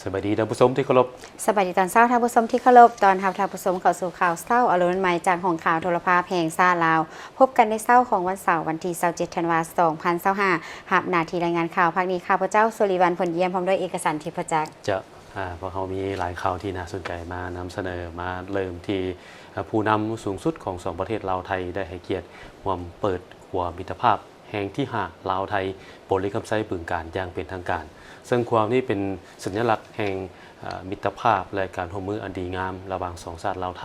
ສະບາຍດີທ່ານຜູ້ຊົມທີ່ເຄົາລົບ. ສະບາຍດີຕອນເຊົ້າທ່ານຜູ້ຊົມທີ່ເຄົາລົບ. ຕ້ອນຮັບທ່ານຜູ້ຊົມເຂົ້າສູ່ຂ່າວເຊົ້າອາລົມໃໝ່ຈາກຫ້ອງຂ່າວໂທລະພາບແຫ່ງຊາດລາວ. ພົບກັນໃນເຊົ້າຂອງວັນເສົາ ວັນທີຊາວເຈັດ ທັນວາ ສອງພັນຊາວຫ້າ. ຮັບໜ້າທີ່ລາຍງານຂ່າວພາກນີ້ ຂ້າພະເຈົ້າ ສຸລິວັນ ພົນຢ້ຽມ ພ້ອມດ້ວຍເອກະສັນ ທິບພະຈັກ. ເຈົ້າ, ອາ, ພວກເຮົາມີຫຼາຍຂ່າວທີ່ໜ້າສົນໃຈມານຳສະເໜີ. ມາເລີ່ມທີ່, ອາ, ຜູ້ນຳສູງສຸດຂອງສອງປະເທດລາວໄທ ໄດ້ໃຫ້ກຽດຮ່ວມເປີດຂົວມິດຕະພາບ ແຫ່ງທີຫ້າ ລາວໄທ ບໍລິຄຳໄຊ ບຶງການ ຢ່າງເປັນທາງການ, ເຊິ່ງຂົວນີ້ເປັນສັນຍະລັກແຫ່ງ, ເອີ່, ມິດຕະພາບ ແລະ ການຮ່ວມມືອັນດີງາມລະຫວ່າງສອງຊາດລາວໄທ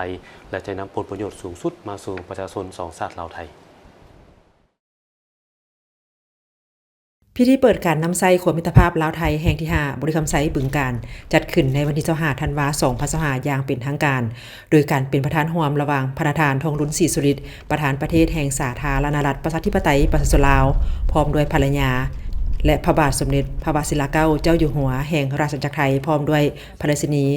ແລະ ຈະນຳຜົນປະໂຫຍດສູງສຸດມາສູ່ປະຊາຊົນສອງຊາດລາວໄທ. ພິທີເປີດການນຳໃຊ້ຂົວມິດຕະພາບລາວໄທແຫ່ງທີຫ້າ ບໍລິຄຳໄຊ ບຶງການ ຈັດຂຶ້ນໃນວັນທີຊາວຫ້າ ທັນວາ ສອງພັນຊາວຫ້າ ຢ່າງເປັນທາງການ. ໂດຍການເປັນປະທານຮ່ວມລະຫວ່າງພະນະທ່ານ ທອງລຸນ ສີສຸລິດ ປະທານປະເທດແຫ່ງສາທາລະນະລັດ ປະຊາທິປະໄຕ ປະຊາຊົນລາວ ພ້ອມດ້ວຍພັນລະຍາ ແລະ ພະບາດສົມເດັດ ພະວະຊິລະເກົ້າ ເຈົ້າຢູ່ຫົວ ແຫ່ງຣາຊອານາຈັກໄທ ພ້ອມດ້ວຍພະລາຊິນີ,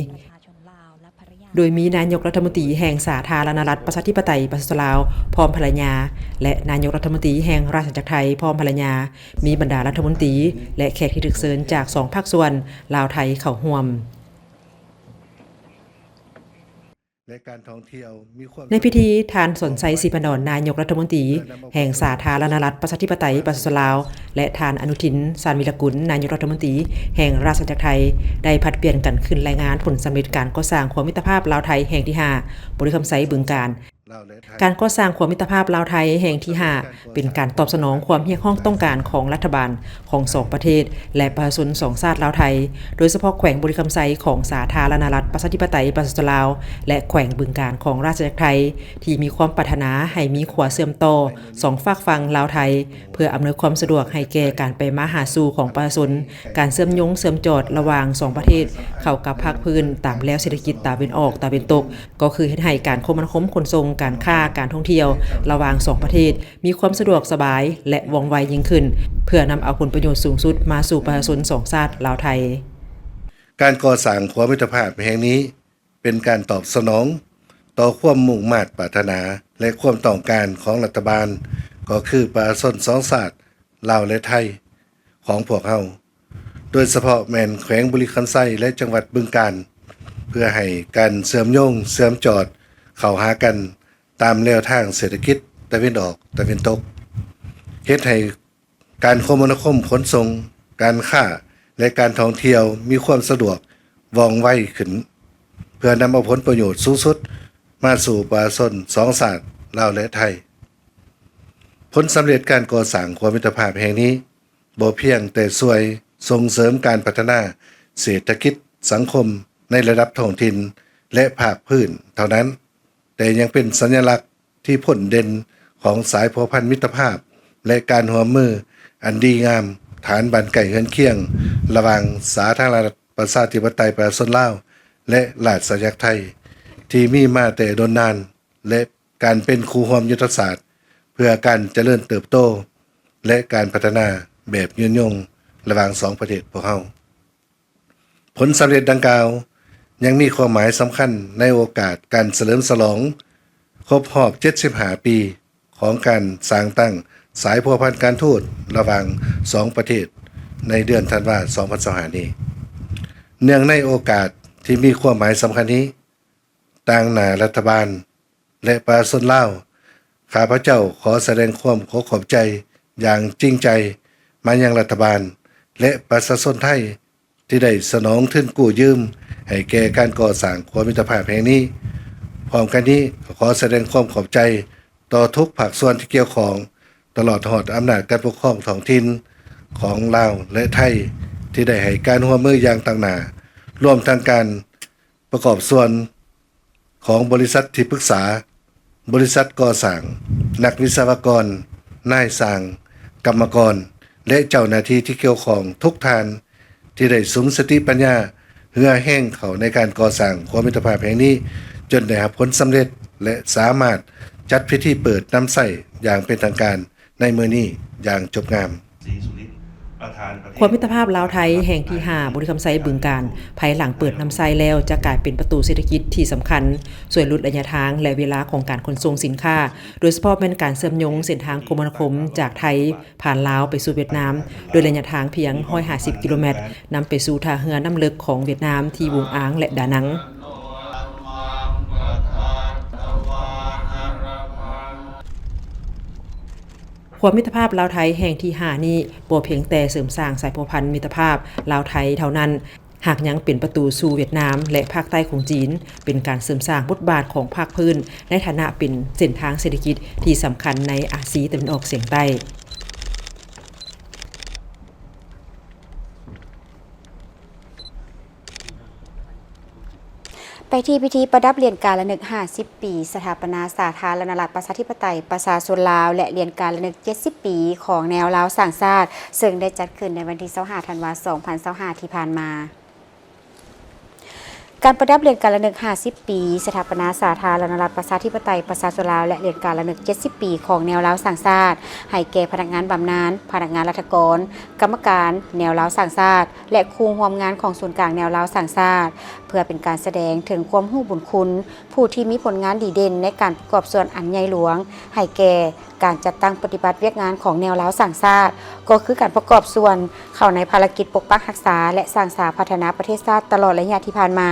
ໂດຍມີນາຍົກລັດຖະມົນຕີແຫ່ງສາທາລະນະລັດ ປະຊາທິປະໄຕ ປະຊາຊົນລາວ ພ້ອມພັນລະຍາ ແລະ ນາຍົກລັດຖະມົນຕີແຫ່ງຣາຊອານາຈັກໄທ ພ້ອມພັນລະຍາ, ມີບັນດາລັດຖະມົນຕີ ແລະ ແຂກທີ່ຖືກເຊີນຈາກສອງພາກສ່ວນ ລາວ-ໄທ ເຂົ້າຮ່ວມ. ໃນພິທີ, ທ່ານ ສອນໄຊ ສີພັນດອນ ນາຍົກລັດຖະມົນຕີແຫ່ງສາທາລະນະລັດ ປະຊາທິປະໄຕ ປະຊາຊົນລາວ ແລະ ທ່ານ ອະນຸທິນ ຊານວີລະກຸນ ນາຍົກລັດຖະມົນຕີແຫ່ງຣາຊອານາຈັກໄທ ໄດ້ຜັດປ່ຽນກັນຂຶ້ນລາຍງານຜົນສຳເລັດການກໍ່ສ້າງຂົວມິດຕະພາບລາວ-ໄທແຫ່ງທີຫ້າ ບໍລິຄຳໄຊ ບຶງການ. ການກໍ່ສ້າງຂົວມິດຕະພາບລາວ-ໄທແຫ່ງທີຫ້າ ເປັນການຕອບສະໜອງຄວາມຮຽກຮ້ອງຕ້ອງການຂອງລັດຖະບານຂອງສອງປະເທດ ແລະ ປະຊາຊົນສອງຊາດລາວ-ໄທ, ໂດຍສະເພາະແຂວງບໍລິຄຳໄຊຂອງສາທາລະນະລັດ ປະຊາທິປະໄຕ ປະຊາຊົນລາວ ແລະ ແຂວງບຶງການຂອງຣາຊອານາຈັກໄທ ທີ່ມີຄວາມປາດຖະໜາໃຫ້ມີຂົວເຊື່ອມຕໍ່ສອງຟາກຝັ່ງລາວ-ໄທ ເພື່ອອຳນວຍຄວາມສະດວກໃຫ້ແກ່ການໄປມາຫາສູ່ຂອງປະຊາຊົນ, ການເຊື່ອມໂຍງເຊື່ອມຈອດລະຫວ່າງສອງປະເທດເຂົ້າກັບພາກພື້ນຕາມແລວເສດຖະກິດຕາເວັນອອກຕາເວັນຕົກ, ກໍຄືເຮັດໃຫ້ການຄົມມະນາຄົມຂົນສົ່ງ, ການຄ້າ, ການທ່ອງທ່ຽວລະຫວ່າງສອງປະເທດມີຄວາມສະດວກສະບາຍ ແລະ ວ່ອງໄວຍິ່ງຂຶ້ນ, ເພື່ອນຳເອົາຜົນປະໂຫຍດສູງສຸດມາສູ່ປະຊາຊົນສອງຊາດລາວ-ໄທ. ການກໍ່ສ້າງຂົວມິດຕະພາບແຫ່ງນີ້ ເປັນການຕອບສະໜອງຕໍ່ຄວາມມຸ່ງມາດປາດຖະໜາ ແລະ ຄວາມຕ້ອງການຂອງລັດຖະບານ, ກໍຄືປະຊາຊົນສອງຊາດ ລາວ ແລະ ໄທ ຂອງພວກເຮົາ, ໂດຍສະເພາະແມ່ນແຂວງບໍລິຄຳໄຊ ແລະ ຈັງຫວັດບຶງການ, ເພື່ອໃຫ້ການເຊື່ອມໂຍງເຊື່ອມຈອດເຂົ້າຫາກັນຕາມແລວທາງເສດຖະກິດຕາເວັນອອກຕາເວັນຕົກ, ເຮັດໃຫ້ ການຄົມມະນາຄົມຂົນສົ່ງ, ການຄ້າ ແລະ ການທ່ອງທ່ຽວມີຄວາມສະດວກ, ວ່ອງໄວຂຶ້ນ, ເພື່ອນຳເອົາຜົນປະໂຫຍດສູງສຸດມາສູ່ປະຊາຊົນສອງຊາດ ລາວ ແລະ ໄທ. ຜົນສຳເລັດການກໍ່ສ້າງຂົວມິດຕະພາບແຫ່ງນີ້ ບໍ່ພຽງແຕ່ຊ່ວຍສົ່ງເສີມການພັດທະນາເສດຖະກິດສັງຄົມໃນລະດັບທ້ອງຖິ່ນ ແລະ ພາກພື້ນເທົ່ານັ້ນ, ແຕ່ຍັງເປັນສັນຍະລັກທີ່ພົ້ນເດັ່ນຂອງສາຍພົວພັນມິດຕະພາບ ແລະ ການຮ່ວມມືອັນດີງາມ ຖານບ້ານໃກ້ເຮືອນຄຽງ ລະຫວ່າງສາທາລະນະລັດ ປະຊາທິປະໄຕ ປະຊາຊົນລາວ ແລະ ລາຊະອານາຈັກໄທ ທີ່ມີມາແຕ່ດົນນານ ແລະ ການເປັນຄູ່ຮ່ວມຍຸດທະສາດ ເພື່ອການຈະເລີນເຕີບໂຕ ແລະ ການພັດທະນາແບບຍືນຍົງ ລະຫວ່າງສອງປະເທດພວກເຮົາ. ຜົນສຳເລັດດັ່ງກ່າວ ຍັງມີຄວາມໝາຍສຳຄັນໃນໂອກາດການສະເຫຼີມສະຫຼອງຄົບຮອບເຈັດສິບຫ້າປີ ຂອງການສ້າງຕັ້ງສາຍພົວພັນການທູດລະຫວ່າງສອງປະເທດ ໃນເດືອນທັນວາ ສອງພັນຊາວຫ້ານີ້. ເນື່ອງໃນໂອກາດທີ່ມີຄວາມໝາຍສຳຄັນນີ້, ຕາງໜ້າລັດຖະບານ ແລະ ປະຊາຊົນລາວ, ຂ້າພະເຈົ້າຂໍສະແດງຄວາມຂໍຂອບໃຈຢ່າງຈິງໃຈມາຍັງລັດຖະບານ ແລະ ປະຊາຊົນໄທ ທີ່ໄດ້ສະໜອງທຶນກູ້ຢືມໃຫ້ແກ່ການກໍ່ສ້າງຂົວມິດຕະພາບແຫ່ງນີ້. ພ້ອມກັນນີ້, ກໍຂໍສະແດງຄວາມຂອບໃຈຕໍ່ທຸກພາກສ່ວນທີ່ກ່ຽວຂ້ອງ, ຕະຫຼອດຮອດອຳນາດການປົກຄອງທ້ອງຖິ່ນຂອງລາວ ແລະ ໄທ ທີ່ໄດ້ໃຫ້ການຮ່ວມມືຢ່າງຕັ້ງໜ້າ, ລວມທັງການ ປະກອບສ່ວນຂອງບໍລິສັດທີ່ປຶກສາ, ບໍລິສັດກໍ່ສ້າງ, ນັກວິສະວະກອນ, ນາຍຊ່າງ, ກຳມະກອນ ແລະ ເຈົ້າໜ້າທີ່ທີ່ກ່ຽວຂ້ອງທຸກທ່ານ ທີ່ໄດ້ສຸມສະຕິປັນຍາເຫື່ອແຮງເຂົ້າໃນການກໍ່ສ້າງຂົວມິດຕະພາບແຫ່ງນີ້ ຈົນໄດ້ຮັບຜົນສຳເລັດ ແລະ ສາມາດຈັດພິທີເປີດນຳໃຊ້ຢ່າງເປັນທາງການໃນມື້ນີ້ຢ່າງຈົບງາມ. ສີສຸລິດ ຂວບມິດຕະພາບລາວ-ໄທແຫ່ງທີຫ້າ ບໍລິຄຳໄຊ ບຶງການ ພາຍຫຼັງເປີດນຳໃຊ້ແລ້ວ ຈະກາຍເປັນປະຕູເສດຖະກິດທີ່ສຳຄັນ ຊ່ວຍຫຼຸດໄລຍະທາງ ແລະ ເວລາຂອງການຂົນສົ່ງສິນຄ້າ, ໂດຍສະເພາະແມ່ນການເຊື່ອມໂຍງເສັ້ນທາງຄົມມະນາຄົມຈາກໄທ ຜ່ານລາວໄປສູ່ຫວຽດນາມ ໂດຍໄລຍະທາງພຽງ ຮ້ອຍຫ້າສິບ ກິໂລແມັດ, ນຳໄປສູ່ທ່າເຮືອນ້ຳເລິກຂອງຫວຽດນາມທີ່ວູອາງ ແລະ ດານັງ. ຂວບມິດຕະພາບລາວ-ໄທແຫ່ງທີຫ້ານີ້ ບໍ່ພຽງແຕ່ເສີມສ້າງສາຍພົວພັນມິດຕະພາບລາວ-ໄທເທົ່ານັ້ນ, ຫາກຍັງເປັນປະຕູສູ່ຫວຽດນາມ ແລະ ພາກໃຕ້ຂອງຈີນ, ເປັນການເສີມສ້າງບົດບາດຂອງພາກພື້ນໃນຖານະເປັນເສັ້ນທາງເສດຖະກິດທີ່ສຳຄັນໃນອາຊີຕາເວັນອອກສຽງໃຕ້. ໄປທີ່ພິທີປະດັບຫຼຽນການລະນຶກຫ້າສິບປີ ສະຖາປະນາສາທາລະນະລັດ ປະຊາທິປະໄຕ ປະຊາຊົນລາວ ແລະ ຫຼຽນການລະນຶກເຈັດສິບປີ ຂອງແນວລາວສ້າງຊາດ ເຊິ່ງໄດ້ຈັດຂຶ້ນໃນວັນທີຊາວຫ້າ ທັນວາ ສອງພັນຊາວຫ້າ ທີ່ຜ່ານມາ. ການປະດັບຫຼຽນການລະນຶກຫ້າສິບປີ ສະຖາປະນາສາທາລະນະລັດ ປະຊາທິປະໄຕ ປະຊາຊົນລາວ ແລະ ຫຼຽນການລະນຶກເຈັດສິບປີ ຂອງແນວລາວສ້າງຊາດ ໃຫ້ແກ່ພະນັກງານບຳນານ, ພະນັກງານລັດຖະກອນ, ກຳມະການແນວລາວສ້າງຊາດ ແລະ ຄູ່ຮ່ວມງານຂອງສູນກາງແນວລາວສ້າງຊາດ ເພື່ອເປັນການສະແດງເຖິງຄວາມຮູ້ບຸນຄຸນ ຜູ້ທີ່ມີຜົນງານດີເດັ່ນໃນການປະກອບສ່ວນອັນໃຫຍ່ຫຼວງ ໃຫ້ແກ່ການຈັດຕັ້ງປະຕິບັດວຽກງານຂອງແນວລາວສ້າງຊາດ ກໍຄືການປະກອບສ່ວນເຂົ້າໃນພາລະກິດປົກປັກຮັກສາ ແລະ ສ້າງສາພັດທະນາປະເທດຊາດຕະຫຼອດໄລຍະທີ່ຜ່ານມາ.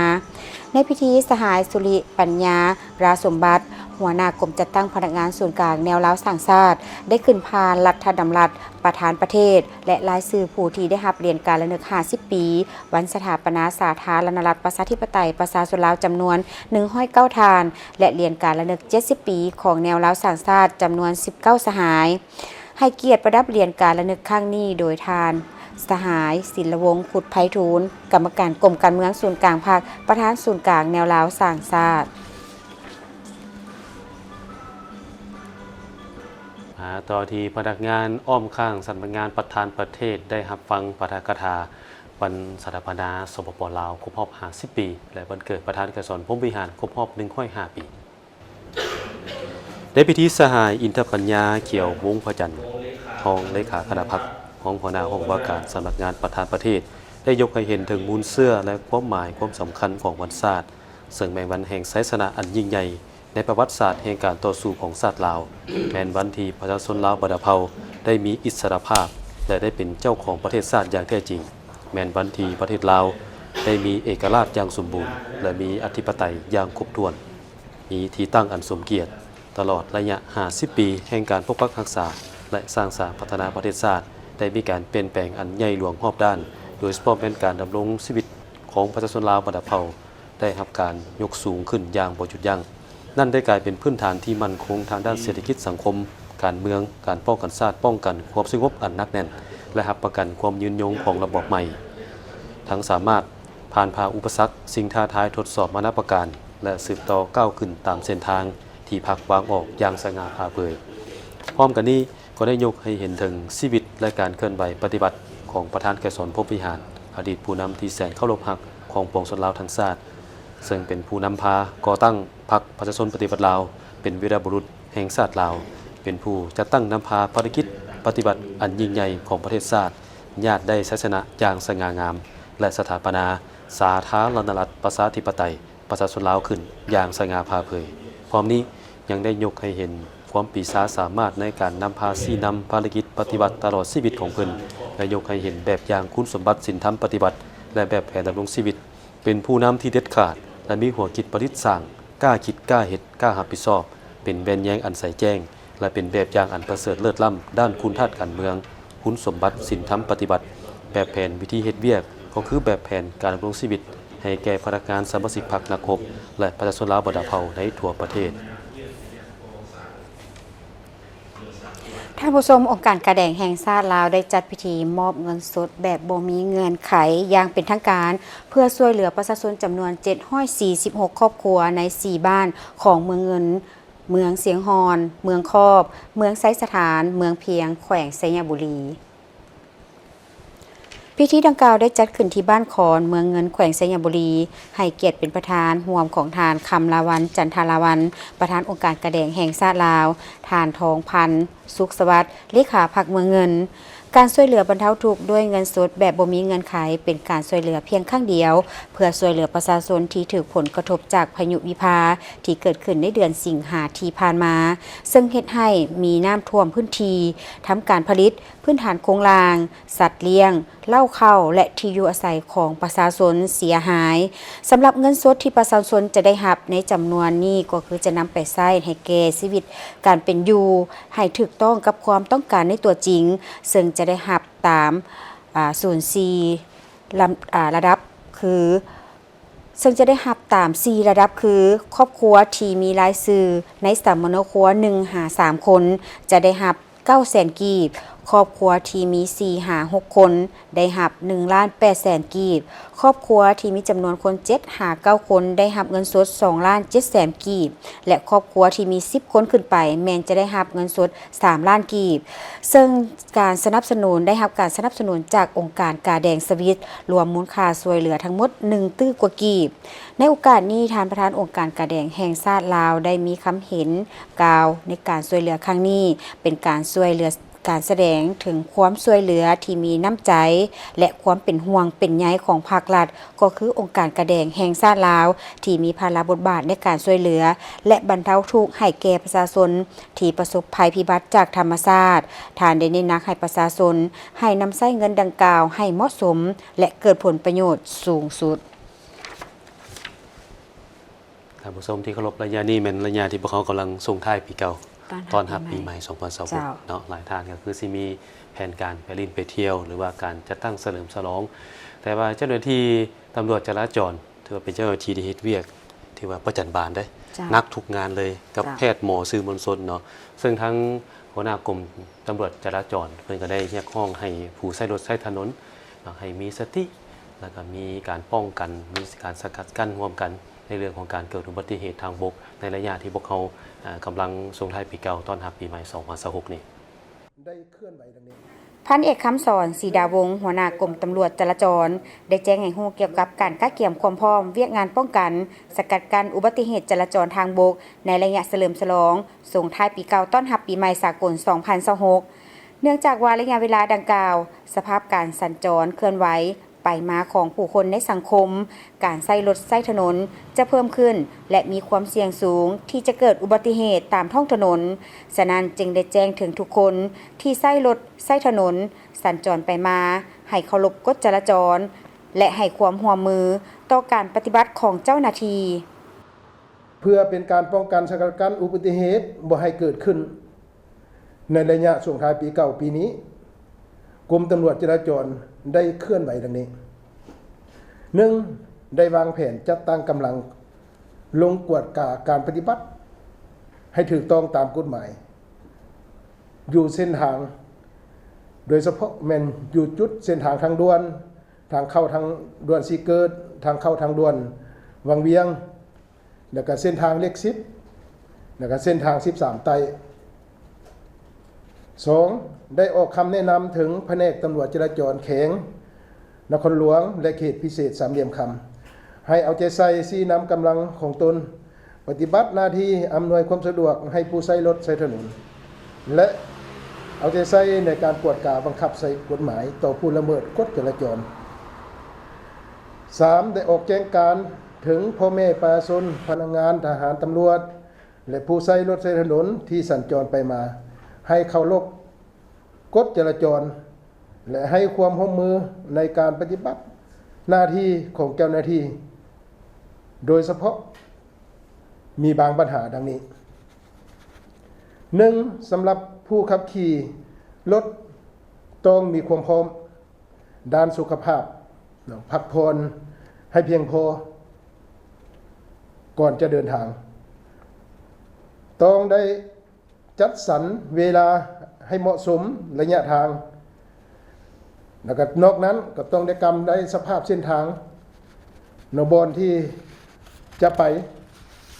ໃນພິທີ, ສະຫາຍ ສຸລິປັນຍາ ຣາສົມບັດ ຫົວໜ້າກົມຈັດຕັ້ງພະນັກງານສູນກາງແນວລາວສ້າງຊາດ ໄດ້ຂຶ້ນຜ່ານລັດຖະດຳລັດ ປະທານປະເທດ ແລະ ລາຍຊື່ຜູ້ທີ່ໄດ້ຮັບຫຼຽນການລະນຶກຫ້າສິບປີ ວັນສະຖາປະນາສາທາລະນະລັດ ປະຊາທິປະໄຕ ປະຊາຊົນລາວ ຈຳນວນໜຶ່ງຮ້ອຍເກົ້າທ່ານ ແລະ ຫຼຽນການລະນຶກເຈັດສິບປີ ຂອງແນວລາວສ້າງຊາດ ຈຳນວນສິບເກົ້າສະຫາຍ. ໃຫ້ກຽດປະດັບຫຼຽນການລະນຶກຄັ້ງນີ້ໂດຍທ່ານ ສະຫາຍ ສິນລະວົງ ຄຸດໄພທູນ ກຳມະການກົມການເມືອງສູນກາງພັກ ປະທານສູນກາງແນວລາວສ້າງຊາດ. ມາຕໍ່ທີ່ພະນັກງານອ້ອມຂ້າງສຳນັກງານປະທານປະເທດ ໄດ້ຮັບຟັງປາຖະກະຖາວັນສະຖາປະນາ ສປປ ລາວ ຄົບຮອບຫ້າສິບປີ ແລະ ວັນເກີດປະທານໄກສອນ ພົມວິຫານ ຄົບຮອບໜຶ່ງຮ້ອຍຫ້າປີ. ໃນພິທີ, ສະຫາຍ ອິນທະປັນຍາ ຂຽວວົງພະຈັນ ຮອງເລຂາຄະນະພັກ, ຮອງຫົວໜ້າຫ້ອງວ່າການສຳນັກງານປະທານປະເທດ ໄດ້ຍົກໃຫ້ເຫັນເຖິງມູນເຊື້ອ ແລະ ຄວາມໝາຍຄວາມສຳຄັນຂອງວັນຊາດ, ເຊິ່ງແມ່ນວັນແຫ່ງໄຊຊະນະອັນຍິ່ງໃຫຍ່ ໃນປະຫວັດສາດແຫ່ງການຕໍ່ສູ້ຂອງຊາດລາວ, ແມ່ນວັນທີ່ປະຊາຊົນລາວບັນດາເຜົ່າໄດ້ມີອິດສະຫຼະພາບ ແລະ ໄດ້ເປັນເຈົ້າຂອງປະເທດຊາດຢ່າງແທ້ຈິງ, ແມ່ນວັນທີ່ປະເທດລາວໄດ້ມີເອກະລາດຢ່າງສົມບູນ ແລະ ມີອະທິປະໄຕຢ່າງຄົບຖ້ວນ, ມີທີ່ຕັ້ງອັນສົມກຽດ. ຕະຫຼອດໄລຍະຫ້າສິບປີແຫ່ງການປົກປັກຮັກສາ ແລະ ສ້າງສາພັດທະນາປະເທດຊາດ ໄດ້ມີການປ່ຽນແປງອັນໃຫຍ່ຫຼວງຮອບດ້ານ, ໂດຍສະເພາະແມ່ນການດຳລົງຊີວິດຂອງປະຊາຊົນລາວບັນດາເຜົ່າ ໄດ້ຮັບການຍົກສູງຂຶ້ນຢ່າງບໍ່ຢຸດຢັ້ງ. ນັ້ນໄດ້ກາຍເປັນພື້ນຖານທີ່ໝັ້ນຄົງທາງດ້ານເສດຖະກິດສັງຄົມ, ການເມືອງ, ການປ້ອງກັນຊາດ, ປ້ອງກັນຄວາມສະຫງົບອັນໜັກແໜ້ນ ແລະ ຮັບປະກັນຄວາມຍືນຍົງຂອງລະບອບໃໝ່, ທັງສາມາດຜ່ານຜ່າອຸປະສັກ, ສິ່ງທ້າທາຍ, ທົດສອບນານາປະການ ແລະ ສືບຕໍ່ກ້າວຂຶ້ນຕາມເສັ້ນທາງທີ່ພັກວາງອອກຢ່າງສະຫງ່າຜ່າເຜີຍ. ພ້ອມກັນນີ້, ກໍໄດ້ຍົກໃຫ້ເຫັນເຖິງຊີວິດ ແລະ ການເຄື່ອນໄຫວປະຕິວັດຂອງປະທານໄກສອນ ພົມວິຫານ, ອະດີດຜູ້ນຳທີ່ແສນເຄົາລົບຮັກຂອງປວງຊົນລາວທັງຊາດ, ເຊິ່ງເປັນຜູ້ນຳພາກໍ່ຕັ້ງພັກປະຊາຊົນປະຕິວັດລາວ, ເປັນວີລະບຸລຸດແຫ່ງຊາດລາວ, ເປັນຜູ້ຈັດຕັ້ງນຳພາພາລະກິດປະຕິວັດອັນຍິ່ງໃຫຍ່ຂອງປະເທດຊາດ, ຍາດໄດ້ໄຊຊະນະຢ່າງສະຫງ່າງາມ ແລະ ສະຖາປະນາສາທາລະນະລັດປະຊາທິປະໄຕ ປະຊາຊົນລາວຂຶ້ນຢ່າງສະຫງ່າຜ່າເຜີຍ. ພ້ອມນີ້ຍັງໄດ້ຍົກໃຫ້ເຫັນຄວາມປີຊາສາມາດໃນການນຳພາຊີ້ນຳພາລະກິດປະຕິວັດຕະຫຼອດຊີວິດຂອງເພິ່ນ ແລະ ຍົກໃຫ້ເຫັນແບບຢ່າງຄຸນສົມບັດສິນທຳປະຕິວັດ ແລະ ແບບແຜນດຳລົງຊີວິດ ເປັນຜູ້ນຳທີ່ເດັດຂາດ ແລະ ມີຫົວຄິດປະດິດສ້າງ, ກ້າຄິດ, ກ້າເຮັດ, ກ້າຮັບຜິດຊອບ, ເປັນແວ່ນແຍງອັນໃສແຈ້ງ ແລະ ເປັນແບບຢ່າງອັນປະເສີດເລີດລ້ຳດ້ານຄຸນທາດການເມືອງ, ຄຸນສົມບັດສິນທຳປະຕິວັດ, ແບບແຜນວິທີເຮັດວຽກ ກໍຄືແບບແຜນການດຳລົງຊີວິດໃຫ້ແກ່ພະນັກງານສະມາຊິກພັກນັກຮົບ ແລະ ປະຊາຊົນລາວບັນດາເຜົ່າໃນທົ່ວປະເທດ. ທ່ານຜູ້ຊົມ, ອົງການກາແດງແຫ່ງຊາດລາວໄດ້ຈັດພິທີມອບເງິນສົດແບບບໍ່ມີເງື່ອນໄຂຢ່າງເປັນທາງການ ເພື່ອຊ່ວຍເຫຼືອປະຊາຊົນຈຳນວນເຈັດຮ້ອຍສີ່ສິບຫົກຄອບຄົວໃນສີ່ບ້ານຂອງເມືອງເງິນ, ເມືອງຊຽງຮ່ອນ, ເມືອງຄອບ, ເມືອງໄຊສະຖານ, ເມືອງພຽງ, ແຂວງໄຊຍະບູລີ. ພິທີດັ່ງກ່າວໄດ້ຈັດຂຶ້ນທີ່ບ້ານຄອນ, ເມືອງເງິນ, ແຂວງໄຊຍະບູລີ, ໃຫ້ກຽດເປັນປະທານຮ່ວມຂອງທ່ານ ຄຳລາວັນ ຈັນທາລາວັນ ປະທານອົງການກາແດງແຫ່ງຊາດລາວ, ທ່ານ ທອງພັນ ສຸກສະຫວັດ ເລຂາພັກເມືອງເງິນ, ການຊ່ວຍເຫຼືອບັນເທົາທຸກດ້ວຍເງິນສົດແບບບໍ່ມີເງື່ອນໄຂ ເປັນການຊ່ວຍເຫຼືອພຽງຄັ້ງດຽວ ເພື່ອຊ່ວຍເຫຼືອປະຊາຊົນທີ່ຖືກຜົນກະທົບຈາກພາຍຸວິພາ ທີ່ເກີດຂຶ້ນໃນເດືອນສິງຫາທີ່ຜ່ານມາ, ເຊິ່ງເຮັດໃຫ້ມີນ້ຳຖ້ວມພື້ນທີ່ທຳການຜະລິດ, ພື້ນຖານໂຄງລ່າງ, ສັດລ້ຽງ, ເລົ້າເຂົ້າ ແລະ ທີ່ຢູ່ອາໄສຂອງປະຊາຊົນເສຍຫາຍ. ສຳລັບເງິນສົດທີ່ປະຊາຊົນຈະໄດ້ຮັບໃນຈຳນວນນີ້ ກໍຄືຈະນຳໄປໃຊ້ໃຫ້ແກ່ຊີວິດການເປັນຢູ່ ໃຫ້ຖືກຕ້ອງກັບຄວາມຕ້ອງການໃນຕົວຈິງ, ເຊິ່ງຈະໄດ້ຮັບຕາມ ອາ ສູນສີ່ ລຳ ອາ ລະດັບ ຄື ເຊິ່ງຈະໄດ້ຮັບຕາມສີ່ລະດັບ ຄື ຄອບຄົວທີ່ມີລາຍຊື່ໃນສຳມະໂນຄົວໜຶ່ງຫາສາມຄົນ ຈະໄດ້ຮັບເກົ້າແສນກີບ, ຄອບຄົວທີ່ມີສີ່ຫາຫົກຄົນ ໄດ້ຮັບໜຶ່ງລ້ານແປດແສນກີບ, ຄອບຄົວທີ່ມີຈຳນວນຄົນເຈັດຫາເກົ້າຄົນ ໄດ້ຮັບເງິນສົດສອງລ້ານເຈັດແສນກີບ ແລະ ຄອບຄົວທີ່ມີສິບຄົນຂຶ້ນໄປ ແມ່ນຈະໄດ້ຮັບເງິນສົດສາມລ້ານກີບ. ເຊິ່ງການສະໜັບສະໜູນ ໄດ້ຮັບການສະໜັບສະໜູນຈາກອົງການກາແດງສະວິດ ລວມມູນຄ່າຊ່ວຍເຫຼືອທັງໝົດໜຶ່ງຕື້ກວ່າກີບ. ໃນໂອກາດນີ້, ທ່ານປະທານອົງການກາແດງແຫ່ງຊາດລາວ ໄດ້ມີຄຳເຫັນກ່າວໃນການຊ່ວຍເຫຼືອຄັ້ງນີ້ ເປັນການຊ່ວຍເຫຼືອ ການສະແດງເຖິງຄວາມຊ່ວຍເຫຼືອທີ່ມີນ້ຳໃຈ ແລະ ຄວາມເປັນຫ່ວງເປັນໃຍຂອງພາກລັດ ກໍຄືອົງການກາແດງແຫ່ງຊາດລາວ ທີ່ມີພາລະບົດບາດໃນການຊ່ວຍເຫຼືອ ແລະ ບັນເທົາທຸກໃຫ້ແກ່ປະຊາຊົນທີ່ປະສົບໄພພິບັດຈາກທຳມະຊາດ. ທ່ານໄດ້ເນັ້ນໜັກໃຫ້ປະຊາຊົນໃຫ້ນຳໃຊ້ເງິນດັ່ງກ່າວໃຫ້ເໝາະສົມ ແລະ ເກີດຜົນປະໂຫຍດສູງສຸດ. ທ່ານຜູ້ຊົມທີ່ເຄົາລົບ, ໄລຍະນີ້ແມ່ນໄລຍະທີ່ພວກເຮົາກຳລັງສົ່ງທ້າຍປີເກົ່າ ຕ້ອນຮັບ ຕ້ອນຮັບປີໃໝ່ ປີໃໝ່ສອງພັນຊາວຫົກ ເຈົ້າ ເນາະ. ຫຼາຍທ່ານກໍຄືຊິມີແຜນການໄປຫຼິ້ນໄປທ່ຽວ ຫຼືວ່າການຈັດຕັ້ງສະເຫຼີມສະຫຼອງ, ແຕ່ວ່າເຈົ້າໜ້າທີ່ຕຳຫຼວດຈະລາຈອນ ຖືວ່າເປັນເຈົ້າໜ້າທີ່ທີ່ເຮັດວຽກ ຖືວ່າປະຈັນບານເດ້ ເຈົ້າ ໜັກທຸກງານເລີຍ ກັບ ເຈົ້າ ແພດ ໝໍ ສື່ມວນຊົນເນາະ. ເຊິ່ງທາງຫົວໜ້າກົມຕຳຫຼວດຈະລາຈອນ ເພິ່ນກໍໄດ້ຮຽກຮ້ອງໃຫ້ຜູ້ໃຊ້ລົດໃຊ້ຖະໜົນເນາະ ໃຫ້ມີສະຕິ ແລ້ວກໍມີການປ້ອງກັນ ມີການສະກັດກັ້ນຮ່ວມກັນ ໃນເລື່ອງຂອງການເກີດອຸບັດຕິເຫດທາງບົກ ໃນໄລຍະທີ່ພວກເຮົາ ເອີ ກຳລັງສົ່ງທ້າຍປີເກົ່າ ຕ້ອນຮັບປີໃໝ່ ສອງພັນຊາວຫົກນີ້. ໄດ້ເຄື່ອນໄຫວດັ່ງນີ້. ພັນເອກ ຄຳສອນ ສີດາວົງ ຫົວໜ້າກົມຕຳຫຼວດຈະລາຈອນ ໄດ້ແຈ້ງໃຫ້ຮູ້ກ່ຽວກັບການກະກຽມຄວາມພ້ອມວຽກງານປ້ອງກັນ ສະກັດກັ້ນອຸບັດຕິເຫດຈະລາຈອນທາງບົກ ໃນໄລຍະສະເຫຼີມສະຫຼອງສົ່ງທ້າຍປີເກົ່າ ຕ້ອນຮັບປີໃໝ່ສາກົນ ສອງພັນຊາວຫົກ ເນື່ອງຈາກວ່າໄລຍະເວລາດັ່ງກ່າວ ສະພາບການສັນຈອນເຄື່ອນໄຫວ ໄປມາຂອງຜູ້ຄົນໃນສັງຄົມ, ການໃຊ້ລົດໃຊ້ຖະໜົນຈະເພີ່ມຂຶ້ນ ແລະ ມີຄວາມສ່ຽງສູງທີ່ຈະເກີດອຸບັດຕິເຫດຕາມທ້ອງຖະໜົນ. ສະນັ້ນຈຶ່ງໄດ້ແຈ້ງເຖິງທຸກຄົນທີ່ໃຊ້ລົດໃຊ້ຖະໜົນສັນຈອນໄປມາ ໃຫ້ເຄົາລົບກົດຈະລາຈອນ ແລະ ໃຫ້ຄວາມຮ່ວມມືຕໍ່ການປະຕິບັດຂອງເຈົ້າໜ້າທີ່. ເພື່ອເປັນການປ້ອງກັນສະກັດກັ້ນອຸບັດຕິເຫດບໍ່ໃຫ້ເກີດຂຶ້ນ ໃນໄລຍະສົ່ງທ້າຍປີເກົ່າປີນີ້, ກົມຕຳຫຼວດຈະລາຈອນໄດ້ເຄື່ອນໄຫວດັ່ງນີ້. ໜຶ່ງ, ໄດ້ວາງແຜນຈັດຕັ້ງກຳລັງລົງກວດກາການປະຕິບັດໃຫ້ຖືກຕ້ອງຕາມກົດໝາຍ ຢູ່ເສັ້ນທາງ, ໂດຍສະເພາະແມ່ນຢູ່ຈຸດເສັ້ນທາງທາງດ່ວນ, ທາງເຂົ້າທາງດ່ວນສີເກີດ, ທາງເຂົ້າທາງດ່ວນວັງວຽງ, ແລ້ວກະເສັ້ນທາງເລກສິບ ແລ້ວກະເສັ້ນທາງສິບສາມໃຕ້. ສອງ, ໄດ້ອອກຄຳແນະນຳເຖິງພະແນກຕຳຫຼວດຈະລາຈອນແຂວງນະຄອນຫຼວງ ແລະ ເຂດພິເສດສາມຫຼ່ຽມຄຳ ໃຫ້ເອົາໃຈໃສ່ຊີ້ນຳກຳລັງຂອງຕົນ ປະຕິບັດໜ້າທີ່ອຳນວຍຄວາມສະດວກໃຫ້ຜູ້ໃຊ້ລົດໃຊ້ຖະໜົນ ແລະ ເອົາໃຈໃສ່ໃນການກວດກາບັງຄັບໃຊ້ກົດໝາຍຕໍ່ຜູ້ລະເມີດກົດຈະລາຈອນ. ສາມ, ໄດ້ອອກແຈ້ງການເຖິງພໍ່ແມ່ປະຊາຊົນ, ພະນັກງານ, ທະຫານ, ຕຳຫຼວດ ແລະ ຜູ້ໃຊ້ລົດໃຊ້ຖະໜົນທີ່ສັນຈອນໄປມາ ໃຫ້ເຄົາລົບກົດຈະລາຈອນ ແລະ ໃຫ້ຄວາມຮ່ວມມືໃນການປະຕິບັດໜ້າທີ່ຂອງເຈົ້າໜ້າທີ່, ໂດຍສະເພາະມີບາງບັນຫາດັ່ງນີ້. ໜຶ່ງ, ສຳລັບຜູ້ຂັບຂີ່ລົດຕ້ອງມີຄວາມພ້ອມ ດ້ານສຸຂະພາບເນາະ, ພັກຜ່ອນໃຫ້ພຽງພໍກ່ອນຈະເດີນທາງ. ຕ້ອງໄດ້ຈັດສັນເວລາໃຫ້ເໝາະສົມ, ໄລຍະທາງ, ແລ້ວກໍນອກນັ້ນກໍຕ້ອງໄດ້ກຳໄດ້ສະພາບເສັ້ນທາງເນາະ, ບ່ອນທີ່ຈະໄປ,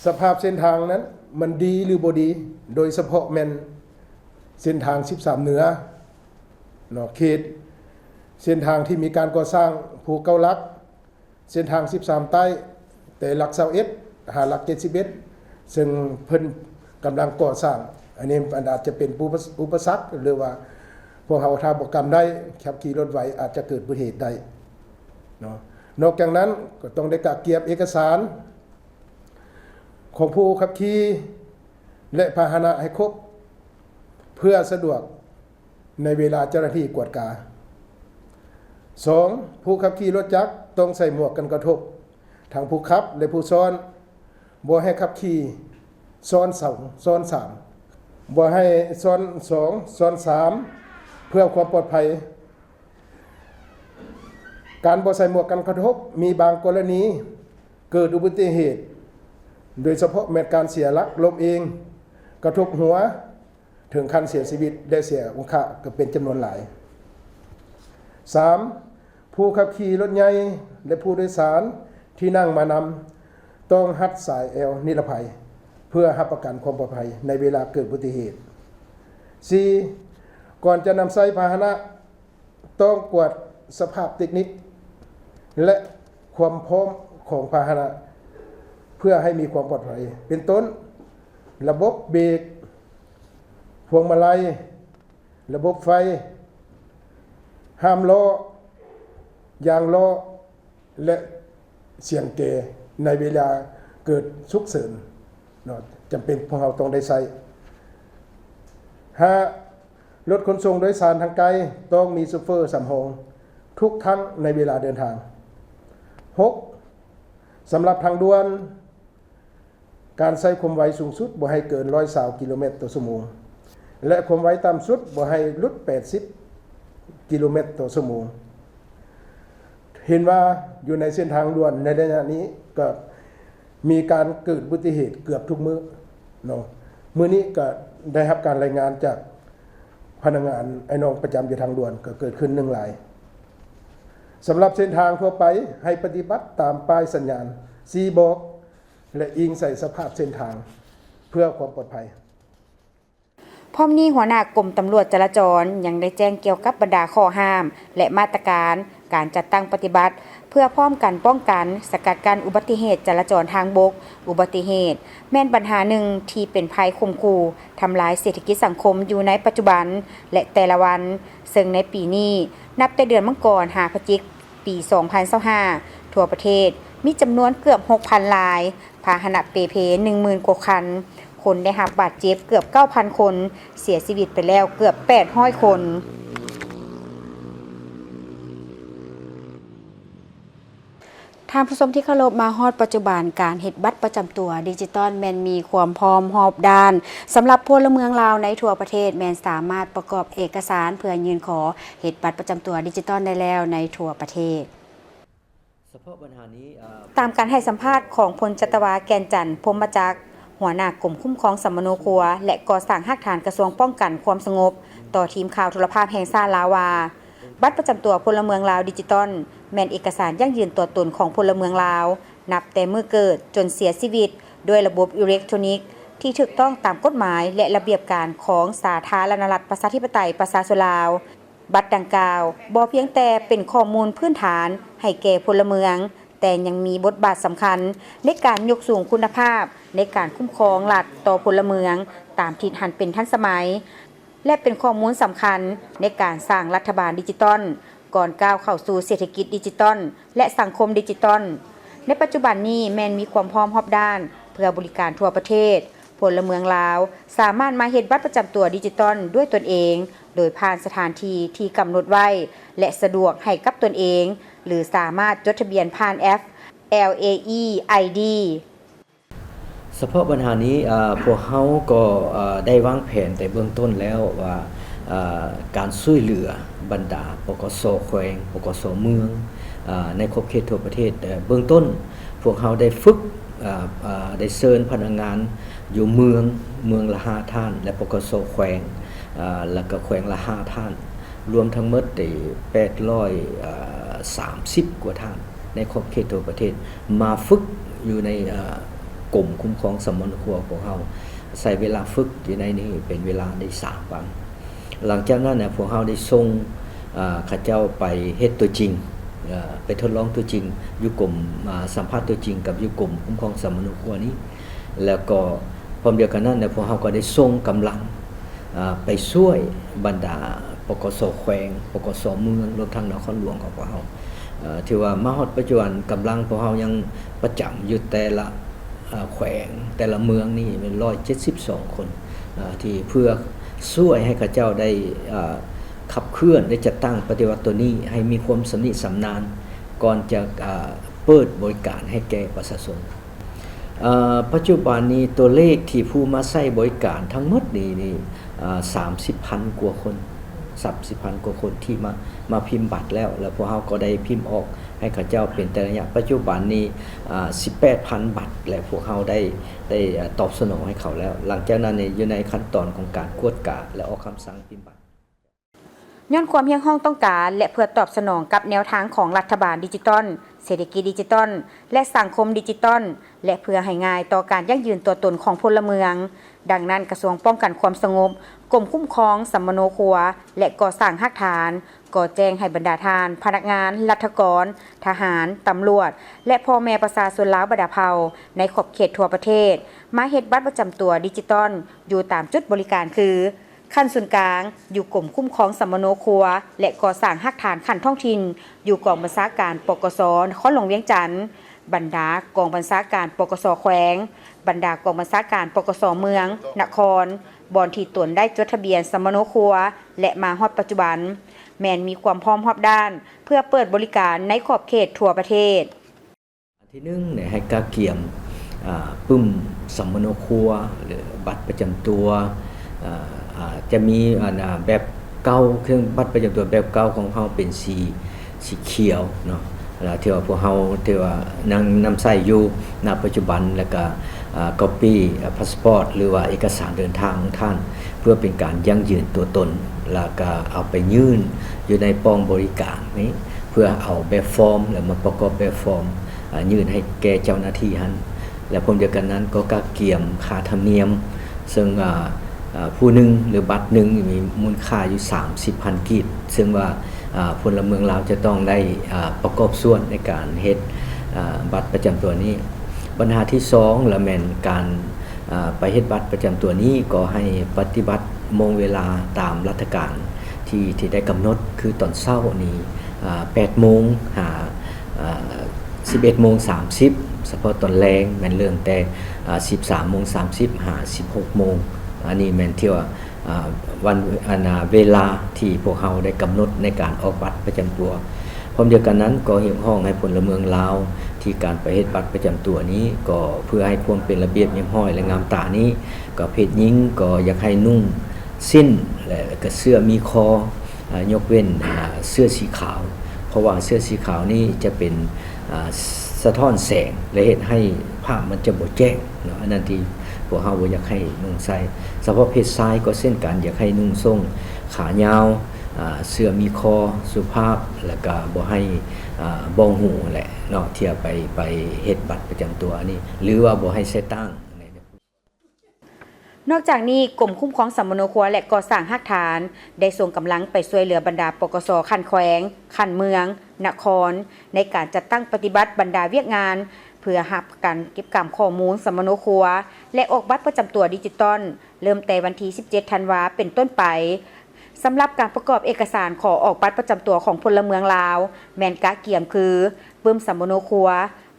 ສະພາບເສັ້ນທາງນັ້ນມັນດີຫຼືບໍ່ດີ, ໂດຍສະເພາະແມ່ນເສັ້ນທາງສິບສາມເໜືອ ເນາະ ເຂດເສັ້ນທາງທີ່ມີການກໍ່ສ້າງພູເກົ້າຫຼັກ, ເສັ້ນທາງສິບສາມໃຕ້ ແຕ່ຫຼັກຊາວເອັດ ຫາຫຼັກເຈັດສິບເອັດ ເຊິ່ງເພິ່ນກຳລັງກໍ່ສ້າງ. ອັນນີ້ມັນອາດຈະເປັນອຸປະ ອຸປະສັກ ຫຼືວ່າ ພວກເຮົາຖ້າບໍ່ກຳໄດ້ ຂັບຂີ່ລົດໄວອາດຈະເກີດອຸບັດຕິເຫດໄດ້ເນາະ. ນອກຈາກນັ້ນກໍຕ້ອງໄດ້ກະກຽມເອກະສານຂອງຜູ້ຂັບຂີ່ ແລະ ພາຫະນະໃຫ້ຄົບ ເພື່ອສະດວກໃນເວລາເຈົ້າໜ້າທີ່ກວດກາ. ສອງ, ຜູ້ຂັບຂີ່ລົດຈັກຕ້ອງໃສ່ໝວກກັນກະທົບ ທັງຜູ້ຂັບ ແລະ ຜູ້ຊ້ອນ. ບໍ່ໃຫ້ຂັບຂີ່ຊ້ອນສອງ ຊ້ອນສາມ, ບໍ່ໃຫ້ຊ້ອນສອງ ຊ້ອນສາມ ເພື່ອຄວາມປອດໄພ. ການບໍ່ໃສ່ໝວກກັນກະທົບ ມີບາງກໍລະນີເກີດອຸບັດຕິເຫດ, ໂດຍສະເພາະແມ່ນການເສຍຫຼັກ, ລົ້ມເອງ, ກະທົບຫົວ ເຖິງຂັ້ນເສຍຊີວິດ ແລະ ເສຍອົງຄະກໍເປັນຈຳນວນຫຼາຍ. ສາມ, ຜູ້ຂັບຂີ່ລົດໃຫຍ່ ແລະ ຜູ້ໂດຍສານທີ່ນັ່ງມານຳ ຕ້ອງຮັດສາຍແອວນິລະໄພ ເພື່ອຮັບປະກັນຄວາມປອດໄພໃນເວລາເກີດອຸບັດຕິເຫດ. ສີ່, ກ່ອນຈະນຳໃຊ້ພາຫະນະ ຕ້ອງກວດສະພາບເຕັກນິກ ແລະ ຄວາມພ້ອມຂອງພາຫະນະ ເພື່ອໃຫ້ມີຄວາມປອດໄພ ເປັນຕົ້ນ ລະບົບເບກ, ພວງມາໄລ, ລະບົບໄຟ, ຫ້າມລໍ້, ຢາງລໍ້ ແລະ ສຽງແກໃນເວລາເກີດສຸກເສີນເນາະ ຈຳເປັນພວກເຮົາຕ້ອງໄດ້ໃຊ້. ຫ້າ, ລົດຂົນສົ່ງໂດຍສານທາງໄກຕ້ອງມີໂຊເຟີສຳຮອງທຸກຄັ້ງໃນເວລາເດີນທາງ. ຫົກ, ສຳລັບທາງດ່ວນ ການໃຊ້ຄວາມໄວສູງສຸດບໍ່ໃຫ້ເກີນຮ້ອຍຊາວກິໂລແມັດຕໍ່ຊົ່ວໂມງ ແລະ ຄວາມໄວຕ່ຳສຸດບໍ່ໃຫ້ຫຼຸດແປດສິບກິໂລແມັດຕໍ່ຊົ່ວໂມງ. ເຫັນວ່າຢູ່ໃນເສັ້ນທາງດ່ວນໃນໄລຍະນີ້ກໍມີການເກີດອຸບັດຕິເຫດເກືອບທຸກມື້ເນາະ. ມື້ນີ້ກໍໄດ້ຮັບການລາຍງານຈາກພະນັກງານອ້າຍນ້ອງປະຈຳຢູ່ທາງດ່ວນ ກໍເກີດຂຶ້ນໜຶ່ງລາຍ. ສຳລັບເສັ້ນທາງທົ່ວໄປ ໃຫ້ປະຕິບັດຕາມປ້າຍສັນຍານຊີ້ບອກ ແລະ ອີງໃສ່ສະພາບເສັ້ນທາງເພື່ອຄວາມປອດໄພ. ພ້ອມນີ້ ຫົວໜ້າກົມຕຳຫຼວດຈະລາຈອນຍັງໄດ້ແຈ້ງກ່ຽວກັບບັນດາຂໍ້ຫ້າມ ແລະ ມາດຕະການການຈັດຕັ້ງປະຕິບັດ ເພື່ອພ້ອມກັນປ້ອງກັນສະກັດກັ້ນອຸບັດຕິເຫດຈະລາຈອນທາງບົກ. ອຸບັດຕິເຫດແມ່ນບັນຫາໜຶ່ງທີ່ເປັນໄພຂົ່ມຂູ່ທຳລາຍເສດຖະກິດສັງຄົມຢູ່ໃນປັດຈຸບັນ ແລະ ແຕ່ລະວັນ, ເຊິ່ງໃນປີນີ້ ນັບແຕ່ເດືອນມັງກອນຫາພະຈິກ ປີສອງພັນຊາວຫ້າ ທົ່ວປະເທດມີຈຳນວນເກືອບຫົກພັນລາຍ, ພາຫະນະເປ່ເພໜຶ່ງໝື່ນກວ່າຄັນ, ຄົນໄດ້ຮັບບາດເຈັບເກືອບເກົ້າພັນຄົນ, ເສຍຊີວິດໄປແລ້ວເກືອບແປດຮ້ອຍຄົນ. ທ່ານຜູ້ຊົມທີ່ເຄົາລົບ, ມາຮອດປັດຈຸບັນ ການເຮັດບັດປະຈຳຕົວດິຈິຕອນແມ່ນມີຄວາມພ້ອມຮອບດ້ານ. ສຳລັບພົນລະເມືອງລາວໃນທົ່ວປະເທດ ແມ່ນສາມາດປະກອບເອກະສານເພື່ອຍື່ນຂໍເຮັດບັດປະຈຳຕົວດິຈິຕອນໄດ້ແລ້ວໃນທົ່ວປະເທດ. ສະເພາະບັນຫານີ້ ຕາມການໃຫ້ສຳພາດຂອງພົນຈັດຕະວາ ແກ່ນຈັນ ພົມມະຈັກ ຫົວໜ້າກົມຄຸ້ມຄອງສຳມະໂນຄົວ ແລະ ກໍ່ສ້າງຮາກຖານກະຊວງປ້ອງກັນຄວາມສະຫງົບ ຕໍ່ທີມຂ່າວໂທລະພາບແຫ່ງຊາດລາວວ່າ, ບັດປະຈຳຕົວພົນລະເມືອງລາວດິຈິຕອນ ແມ່ນເອກະສານຢັ້ງຢືນຕົວຕົນຂອງພົນລະເມືອງລາວ ນັບແຕ່ມື້ເກີດຈົນເສຍຊີວິດ ດ້ວຍລະບົບອີເລັກໂທຣນິກທີ່ຖືກຕ້ອງຕາມກົດໝາຍ ແລະ ລະບຽບການຂອງສາທາລະນະລັດ ປະຊາທິປະໄຕ ປະຊາຊົນລາວ. ບັດດັ່ງກ່າວບໍ່ພຽງແຕ່ເປັນຂໍ້ມູນພື້ນຖານໃຫ້ແກ່ພົນລະເມືອງ, ແຕ່ຍັງມີບົດບາດສຳຄັນໃນການຍົກສູງຄຸນນະພາບໃນການຄຸ້ມຄອງລັດຕໍ່ພົນລະເມືອງຕາມທິດຫັນເປັນທັນສະໄໝ ແລະ ເປັນຂໍ້ມູນສຳຄັນໃນການສ້າງລັດຖະບານດິຈິຕອນ ກ່ອນກ້າວເຂົ້າສູ່ເສດຖະກິດດິຈິຕອນ ແລະ ສັງຄົມດິຈິຕອນ. ໃນປັດຈຸບັນນີ້ແມ່ນມີຄວາມພ້ອມຮອບດ້ານເພື່ອບໍລິການທົ່ວປະເທດ. ພົນລະເມືອງລາວສາມາດມາເຮັດບັດປະຈຳຕົວດິຈິຕອນດ້ວຍຕົນເອງ ໂດຍຜ່ານສະຖານທີ່ທີ່ກຳນົດໄວ້ ແລະ ສະດວກໃຫ້ກັບຕົນເອງ ຫຼື ສາມາດຈົດທະບຽນຜ່ານແອັບ ແອລ ເອ ອີ ໄອ ດີ. ສະເພາະບັນຫານີ້ ອາ ພວກເຮົາກໍ ອາ ໄດ້ວາງແຜນແຕ່ເບື້ອງຕົ້ນແລ້ວວ່າ ອາ ການຊ່ວຍເຫຼືອບັນດາ ປກສ ແຂວງ ປກສ ເມືອງ ອາ ໃນຂອບເຂດທົ່ວປະເທດ. ເບື້ອງຕົ້ນພວກເຮົາໄດ້ຝຶກ ອາ ອາ ໄດ້ເຊີນພະນັກງານຢູ່ເມືອງ ເມືອງລະຫ້າທ່ານ ແລະ ປກສ ແຂວງ ອາ ແລ້ວກໍແຂວງລະຫ້າທ່ານ ລວມທັງໝົດໄດ້ແປດຮ້ອຍສາມສິບກວ່າທ່ານ ໃນຂອບເຂດທົ່ວປະເທດ ມາຝຶກຢູ່ໃນ ອາ ກົມຄຸ້ມຄອງສຳມະໂນຄົວຂອງເຮົາ ໃຊ້ເວລາຝຶກຢູ່ໃນນີ້ເປັນເວລາໄດ້ສາມວັນ. ຫຼັງຈາກນັ້ນນະ ພວກເຮົາໄດ້ສົ່ງ ອາ ເຂົາເຈົ້າໄປເຮັດຕົວຈິງ ອາ ໄປທົດລອງຕົວຈິງຢູ່ກົມ ອາ ສຳພາດຕົວຈິງກັບຢູ່ກົມຄຸ້ມຄອງສຳມະໂນຄົວນີ້ ແລ້ວກໍພ້ອມດຽວກັນນັ້ນນະ ພວກເຮົາກໍໄດ້ສົ່ງກຳລັງ ອາ ໄປຊ່ວຍບັນດາ ປກສ ແຂວງ, ປກສ ເມືອງ, ລວມທັງນະຄອນຫຼວງຂອງພວກເຮົາ ເອີ ຖືວ່າມາຮອດປັດຈຸບັນ ກຳລັງພວກເຮົາຍັງປະຈຳຢູ່ແຕ່ລະ ເອີ ແຂວງ ແຕ່ລະເມືອງນີ້ແມ່ນຮ້ອຍເຈັດສິບສອງຄົນ ເອີ ທີ່ເພື່ອຊ່ວຍໃຫ້ເຂົາເຈົ້າໄດ້ ເອີ ຂັບເຄື່ອນ ໄດ້ຈັດຕັ້ງປະຕິບັດໂຕນີ້ໃຫ້ມີຄວາມຊຳນິຊຳນານ ກ່ອນຈະ ເອີ ເປີດບໍລິການໃຫ້ແກ່ປະຊາຊົນ. ເອີ ປັດຈຸບັນນີ້ຕົວເລກທີ່ຜູ້ມາໃຊ້ບໍລິການທັງໝົດນີ້ ນີ້ ເອີ ສາມສິບພັນກວ່າຄົນ ສາມສິບພັນກວ່າຄົນທີ່ມາ ມາພິມບັດແລ້ວ ແລ້ວພວກເຮົາກໍໄດ້ພິມອອກໃຫ້ເຂົາເຈົ້າເປັນແຕ່ລະໄລຍະ. ປັດຈຸບັນນີ້ ເອີ ສິບແປດພັນບັດ ແລະ ພວກເຮົາໄດ້ ໄດ້ ເອີ ຕອບສະໜອງໃຫ້ເຂົາແລ້ວ. ຫຼັງຈາກນັ້ນນີ້ຢູ່ໃນຂັ້ນຕອນຂອງການກວດກາ ແລະ ອອກຄຳສັ່ງພິມບັດ. ຍ້ອນຄວາມຮຽກຮ້ອງຕ້ອງການ ແລະ ເພື່ອຕອບສະໜອງກັບແນວທາງຂອງລັດຖະບານດິຈິຕອນ, ເສດຖະກິດດິຈິຕອນ ແລະ ສັງຄົມດິຈິຕອນ ແລະ ເພື່ອໃຫ້ງ່າຍຕໍ່ການຢັ້ງຢືນຕົວຕົນຂອງພົນລະເມືອງ, ດັ່ງນັ້ນ ກະຊວງປ້ອງກັນຄວາມສະຫງົບ, ກົມຄຸ້ມຄອງສຳມະໂນຄົວ ແລະ ກໍ່ສ້າງຮາກຖານ ກໍແຈ້ງໃຫ້ບັນດາທ່ານພະນັກງານ, ລັດຖະກອນ, ທະຫານ, ຕຳຫຼວດ ແລະ ພໍ່ແມ່ປະຊາຊົນລາວບັນດາເຜົ່າໃນຂອບເຂດທົ່ວປະເທດ ມາເຮັດບັດປະຈຳຕົວດິຈິຕອນຢູ່ຕາມຈຸດບໍລິການຄື ຂັ້ນສູນກາງ ຢູ່ກົມຄຸ້ມຄອງສຳມະໂນຄົວ ແລະ ກໍ່ສ້າງຮາກຖານຂັ້ນທ້ອງຖິ່ນ ຢູ່ກອງບັນຊາການ ປກສ ນະຄອນຫຼວງວຽງຈັນ, ບັນດາກອງບັນຊາການ ປກສ ແຂວງ, ບັນດາກອງບັນຊາການ ປກສ ເມືອງ, ນະຄອນ, ບ່ອນທີ່ຕົນໄດ້ຈົດທະບຽນສຳມະໂນຄົວ ແລະ ມາຮອດປັດຈຸບັນ ແມ່ນມີຄວາມພ້ອມຮອບດ້ານ ເພື່ອເປີດບໍລິການໃນຂອບເຂດທົ່ວປະເທດ. ອັນທີໜຶ່ງ ໃຫ້ກະກຽມ ອາ ປຶ້ມສຳມະໂນຄົວ ຫຼື ບັດປະຈຳຕົວ ອາ ອາດຈະມີ ອັນ ອາ ແບບເກົ່າ ເຄື່ອງບັດປະຈຳຕົວແບບເກົ່າຂອງເຮົາເປັນສີ ສີຂຽວເນາະ ແລ້ວທີ່ວ່າພວກເຮົາທີ່ວ່າຍັງນຳໃຊ້ຢູ່ນະປັດຈຸບັນ ແລ້ວກະ ອາ ກັອບປີ້ ອາ ພາສປອດ ຫຼືວ່າເອກະສານເດີນທາງຂອງທ່ານ ເພື່ອເປັນການຢັ້ງຢືນຕົວຕົນ ແລ້ວກະເອົາໄປຍື່ນຢູ່ໃນປ້ອງບໍລິການນີ້ ເພື່ອເອົາແບບຟອມ ແລ້ວມາປະກອບແບບຟອມ ອາ ຍື່ນໃຫ້ແກ່ເຈົ້າໜ້າທີ່ຫັ້ນ ແລະ ພ້ອມດຽວກັນນັ້ນກໍກະກຽມຄ່າທຳນຽມ ເຊິ່ງ ອາ ອາ ຜູ້ໜຶ່ງ ຫຼື ບັດໜຶ່ງມີມູນຄ່າຢູ່ສາມສິບພັນກີບ ເຊິ່ງວ່າ ອາ ພົນລະເມືອງລາວຈະຕ້ອງໄດ້ ອາ ປະກອບສ່ວນໃນການເຮັດ ອາ ບັດປະຈຳຕົວນີ້. ບັນຫາທີສອງລະແມ່ນການ ອາ ໄປເຮັດບັດປະຈຳຕົວນີ້ ກໍໃຫ້ປະຕິບັດໂມງເວລາຕາມລັດຖະການທີ່ ທີ່ໄດ້ກຳນົດ ຄືຕອນເຊົ້ານີ້ ອາ ແປດໂມງຫາ ອາ ສິບເອັດໂມງສາມສິບ ສະເພາະຕອນແລງແມ່ນເລີ່ມແຕ່ ອາ ສິບສາມໂມງສາມສິບຫາສິບຫົກໂມງ ອັນນີ້ແມ່ນທີ່ວ່າ ອາ ວັນ ອັນ ອາ ເວລາທີ່ພວກເຮົາໄດ້ກຳນົດໃນການອອກບັດປະຈຳຕົວ. ພ້ອມດຽວກັນນັ້ນກໍຮຽກຮ້ອງໃຫ້ພົນລະເມືອງລາວ ທີ່ການໄປເຮັດບັດປະຈຳຕົວນີ້ ກໍເພື່ອໃຫ້ຄວາມເປັນລະບຽບຮຽບຮ້ອຍ ແລະ ງາມຕານີ້ ກໍເພດຍິງກໍຢາກໃຫ້ນຸ່ງສິ້ນ ແລະ ກະເສື້ອມີຄໍ ອາ ຍົກເວັ້ນ ອາ ເສື້ອສີຂາວ ເພາະວ່າເສື້ອສີຂາວນີ້ຈະເປັນ ອາ ສະທ້ອນແສງ ແລະ ເຮັດໃຫ້ພາບມັນຈະບໍ່ແຈ້ງເນາະ ອັນນັ້ນທີ່ພວກເຮົາບໍ່ຢາກໃຫ້ນຸ່ງໃສ່. ສະເພາະເພດຊາຍກໍເຊັ່ນກັນ ຢາກໃຫ້ນຸ່ງສົ້ງຂາຍາວ ອາ ເສື້ອມີຄໍສຸພາບ ແລ້ວກະບໍ່ໃຫ້ ອາ ບ່ອງຫູແຫຼະເນາະ ທີ່ເອົາໄປ ໄປເຮັດບັດປະຈຳຕົວອັນນີ້ ຫຼືວ່າບໍ່ໃຫ້ໃສ່ຕ່າງ. ນອກຈາກນີ້, ກົມຄຸ້ມຄອງສຳມະໂນຄົວ ແລະ ກໍ່ສ້າງຮາກຖານ ໄດ້ສົ່ງກຳລັງໄປຊ່ວຍເຫຼືອບັນດາ ປກສ ຂັ້ນແຂວງ, ຂັ້ນເມືອງ, ນະຄອນ ໃນການຈັດຕັ້ງປະຕິບັດບັນດາວຽກງານ ເພື່ອຮັບການເກັບກຳຂໍ້ມູນສຳມະໂນຄົວ ແລະ ອອກບັດປະຈຳຕົວດິຈິຕອນ ເລີ່ມແຕ່ວັນທີສິບເຈັດທັນວາເປັນຕົ້ນໄປ. ສຳລັບການປະກອບເອກະສານຂໍອອກບັດປະຈຳຕົວຂອງພົນລະເມືອງລາວ ແມ່ນກະກຽມຄື ປຶ້ມສຳມະໂນຄົວ,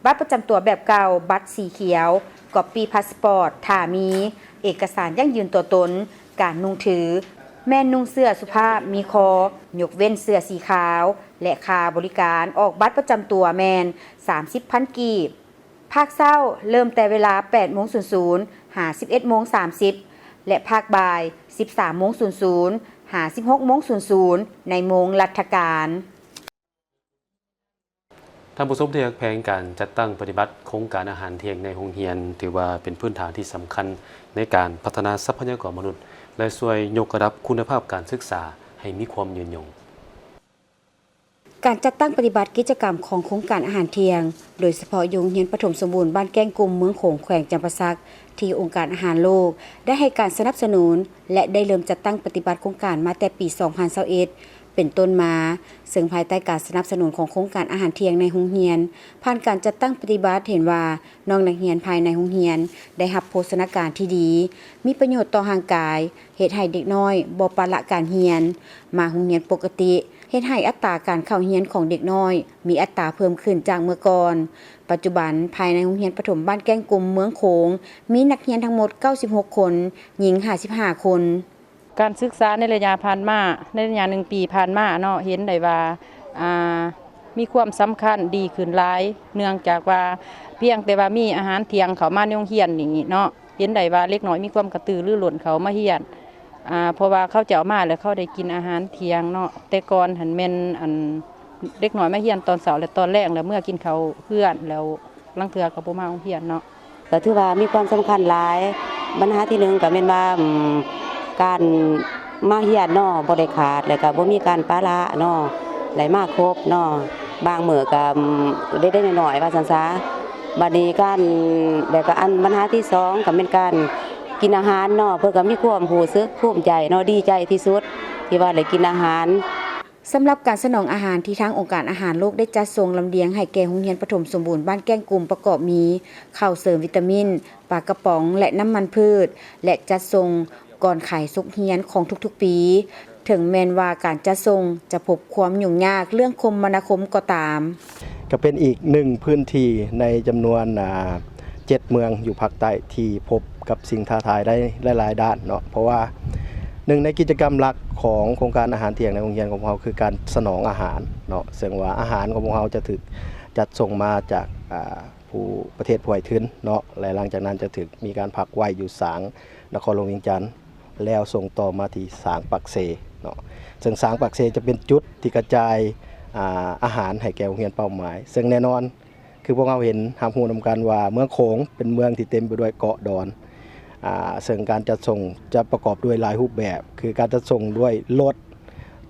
ບັດປະຈຳຕົວແບບເກົ່າ, ບັດສີຂຽວ, ກັອບປີ້ພາສປອດ ຖ້າມີ, ເອກະສານຢັ້ງຢືນຕົວຕົນ, ການນຸ່ງຖື ແມ່ນນຸ່ງເສື້ອສຸພາບມີຄໍ ຍົກເວັ້ນເສື້ອສີຂາວ ແລະ ຄ່າບໍລິການອອກບັດປະຈຳຕົວແມ່ນສາມສິບພັນກີບ. ພາກເຊົ້າ ເລີ່ມແຕ່ເວລາແປດໂມງສູນສູນ ຫາສິບເອັດໂມງສາມສິບ ແລະ ພາກບ່າຍ ສິບສາມໂມງສູນສູນ ຫາສິບຫົກໂມງສູນສູນ ໃນໂມງລັດຖະການ. ທ່ານຜູ້ຊົມທີ່ຮັກແພງ, ການຈັດຕັ້ງປະຕິບັດໂຄງການອາຫານທ່ຽງໃນໂຮງຮຽນ ຖືວ່າເປັນພື້ນຖານທີ່ສຳຄັນໃນການພັດທະນາຊັບພະຍາກອນມະນຸດ ແລະ ຊ່ວຍຍົກລະດັບຄຸນນະພາບການສຶກສາໃຫ້ມີຄວາມຍືນຍົງ. ການຈັດຕັ້ງປະຕິບັດກິດຈະກຳຂອງໂຄງການອາຫານທ່ຽງ, ໂດຍສະເພາະຢູ່ໂຮງຮຽນປະຖົມສົມບູນບ້ານແກ້ງກຸ່ມ ເມືອງໂຂງ ແຂວງຈຳປາສັກ ທີ່ອົງການອາຫານໂລກ ໄດ້ໃຫ້ການສະໜັບສະໜູນ ແລະ ໄດ້ເລີ່ມຈັດຕັ້ງປະຕິບັດໂຄງການມາແຕ່ປີສອງພັນຊາວເອັດ ເປັນຕົ້ນມາ, ເຊິ່ງພາຍໃຕ້ການສະໜັບສະໜູນຂອງໂຄງການອາຫານທ່ຽງໃນໂຮງຮຽນ, ຜ່ານການຈັດຕັ້ງປະຕິບັດ ເຫັນວ່ານ້ອງນັກຮຽນພາຍໃນໂຮງຮຽນໄດ້ຮັບໂພຊະນາການທີ່ດີ, ມີປະໂຫຍດຕໍ່ຮ່າງກາຍ, ເຮັດໃຫ້ເດັກນ້ອຍບໍ່ປະລະການຮຽນ, ມາໂຮງຮຽນປົກກະຕິ, ເຮັດໃຫ້ອັດຕາການເຂົ້າຮຽນຂອງເດັກນ້ອຍມີອັດຕາເພີ່ມຂຶ້ນຈາກເມື່ອກ່ອນ. ປັດຈຸບັນ, ພາຍໃນໂຮງຮຽນປະຖົມບ້ານແກ້ງກຸມ ເມືອງໂຂງ ມີນັກຮຽນທັງໝົດເກົ້າສິບຫົກຄົນ, ຍິງຫ້າສິບຫ້າຄົນ. ການສຶກສາໃນໄລຍະຜ່ານມາ, ໃນໄລຍະໜຶ່ງປີຜ່ານມາເນາະ, ເຫັນໄດ້ວ່າ ອ່າ ມີຄວາມສຳຄັນດີຂຶ້ນຫຼາຍ, ເນື່ອງຈາກວ່າພຽງແຕ່ວ່າມີອາຫານທ່ຽງເຂົ້າມາໃນໂຮງຮຽນນີ້ເນາະ, ເຫັນໄດ້ວ່າເດັກນ້ອຍມີຄວາມກະຕືລືລົ້ນເຂົ້າມາຮຽນ, ອ່າ ເພາະວ່າເຂົາເຈົ້າມາແລ້ວເຂົາໄດ້ກິນອາຫານທ່ຽງເນາະ. ແຕ່ກ່ອນຫັ້ນແມ່ນ ອັນ ເດັກນ້ອຍມາຮຽນຕອນເຊົ້າ ແລະ ຕອນແລງ ແລ້ວເມືອກິນເຂົ້າເຮືອນ ແລ້ວລາງເທື່ອກໍບໍ່ມາໂຮງຮຽນເນາະ. ກໍຖືວ່າມີຄວາມສຳຄັນຫຼາຍ. ບັນຫາທີໜຶ່ງກໍແມ່ນວ່າ ອາ ການມາຮຽນເນາະ ບໍ່ໄດ້ຂາດ ແລ້ວກໍບໍ່ມີການປະລະເນາະ, ໄດ້ມາຄົບເນາະ, ບາງມື້ກໍ ອາ ເລັກໆນ້ອຍໆ ວ່າຊັ້ນຊະ. ບັດນີ້ການ ແລ້ວກໍອັນບັນຫາທີສອງ ກໍແມ່ນການກິນອາຫານເນາະ, ເພິ່ນກໍມີຄວາມຮູ້ສຶກພູມໃຈເນາະ, ດີໃຈທີ່ສຸດທີ່ວ່າໄດ້ກິນອາຫານ. ສຳລັບການສະໜອງອາຫານທີ່ທາງອົງການອາຫານໂລກໄດ້ຈັດສົ່ງລຳລຽງໃຫ້ແກ່ໂຮງຮຽນປະຖົມສົມບູນບ້ານແກ້ງກຸມ ປະກອບມີ ເຂົ້າເສີມວິຕາມິນ, ປາກະປ໋ອງ ແລະ ນ້ຳມັນພືດ ແລະ ຈັດສົ່ງກ່ອນຂາຍສົກຮຽນຂອງທຸກໆປີ. ເຖິງແມ່ນວ່າການຈັດສົ່ງຈະພົບຄວາມຫຍຸ້ງຍາກເລື່ອງຄົມມະນາຄົມກໍຕາມ. ກໍເປັນອີກໜຶ່ງພື້ນທີ່ໃນຈຳນວນ ອາ ເຈັດເມືອງຢູ່ພາກໃຕ້ທີ່ພົບກັບສິ່ງທ້າທາຍໃນຫຼາຍໆດ້ານເນາະ, ເພາະວ່າໜຶ່ງໃນກິດຈະກຳຫຼັກຂອງໂຄງການອາຫານທ່ຽງໃນໂຮງຮຽນຂອງພວກເຮົາ ຄືການສະໜອງອາຫານເນາະ, ເຊິ່ງວ່າອາຫານຂອງພວກເຮົາຈະຖືກຈັດສົ່ງມາຈາກ ອາ ຜູ້ ປະເທດຜູ້ໃຫ້ທຶນເນາະ ແລະ ຫຼັງຈາກນັ້ນຈະຖືກມີການພັກໄວ້ຢູ່ສາງນະຄອນຫຼວງວຽງຈັນ ແລ້ວສົ່ງຕໍ່ມາທີ່ສາງປາກເຊເນາະ, ເຊິ່ງສາງປາກເຊຈະເປັນຈຸດທີ່ກະຈາຍ ອາ ອາຫານໃຫ້ແກ່ໂຮງຮຽນເປົ້າໝາຍ. ເຊິ່ງແນ່ນອນ ຄືພວກເຮົາເຫັນຮັບຮູ້ນຳກັນວ່າເມືອງໂຂງເປັນເມືອງທີ່ເຕັມໄປດ້ວຍເກາະດອນ, ອາ ເຊິ່ງການຈັດສົ່ງຈະປະກອບດ້ວຍຫຼາຍຮູບແບບ, ຄືການຈັດສົ່ງດ້ວຍລົດ,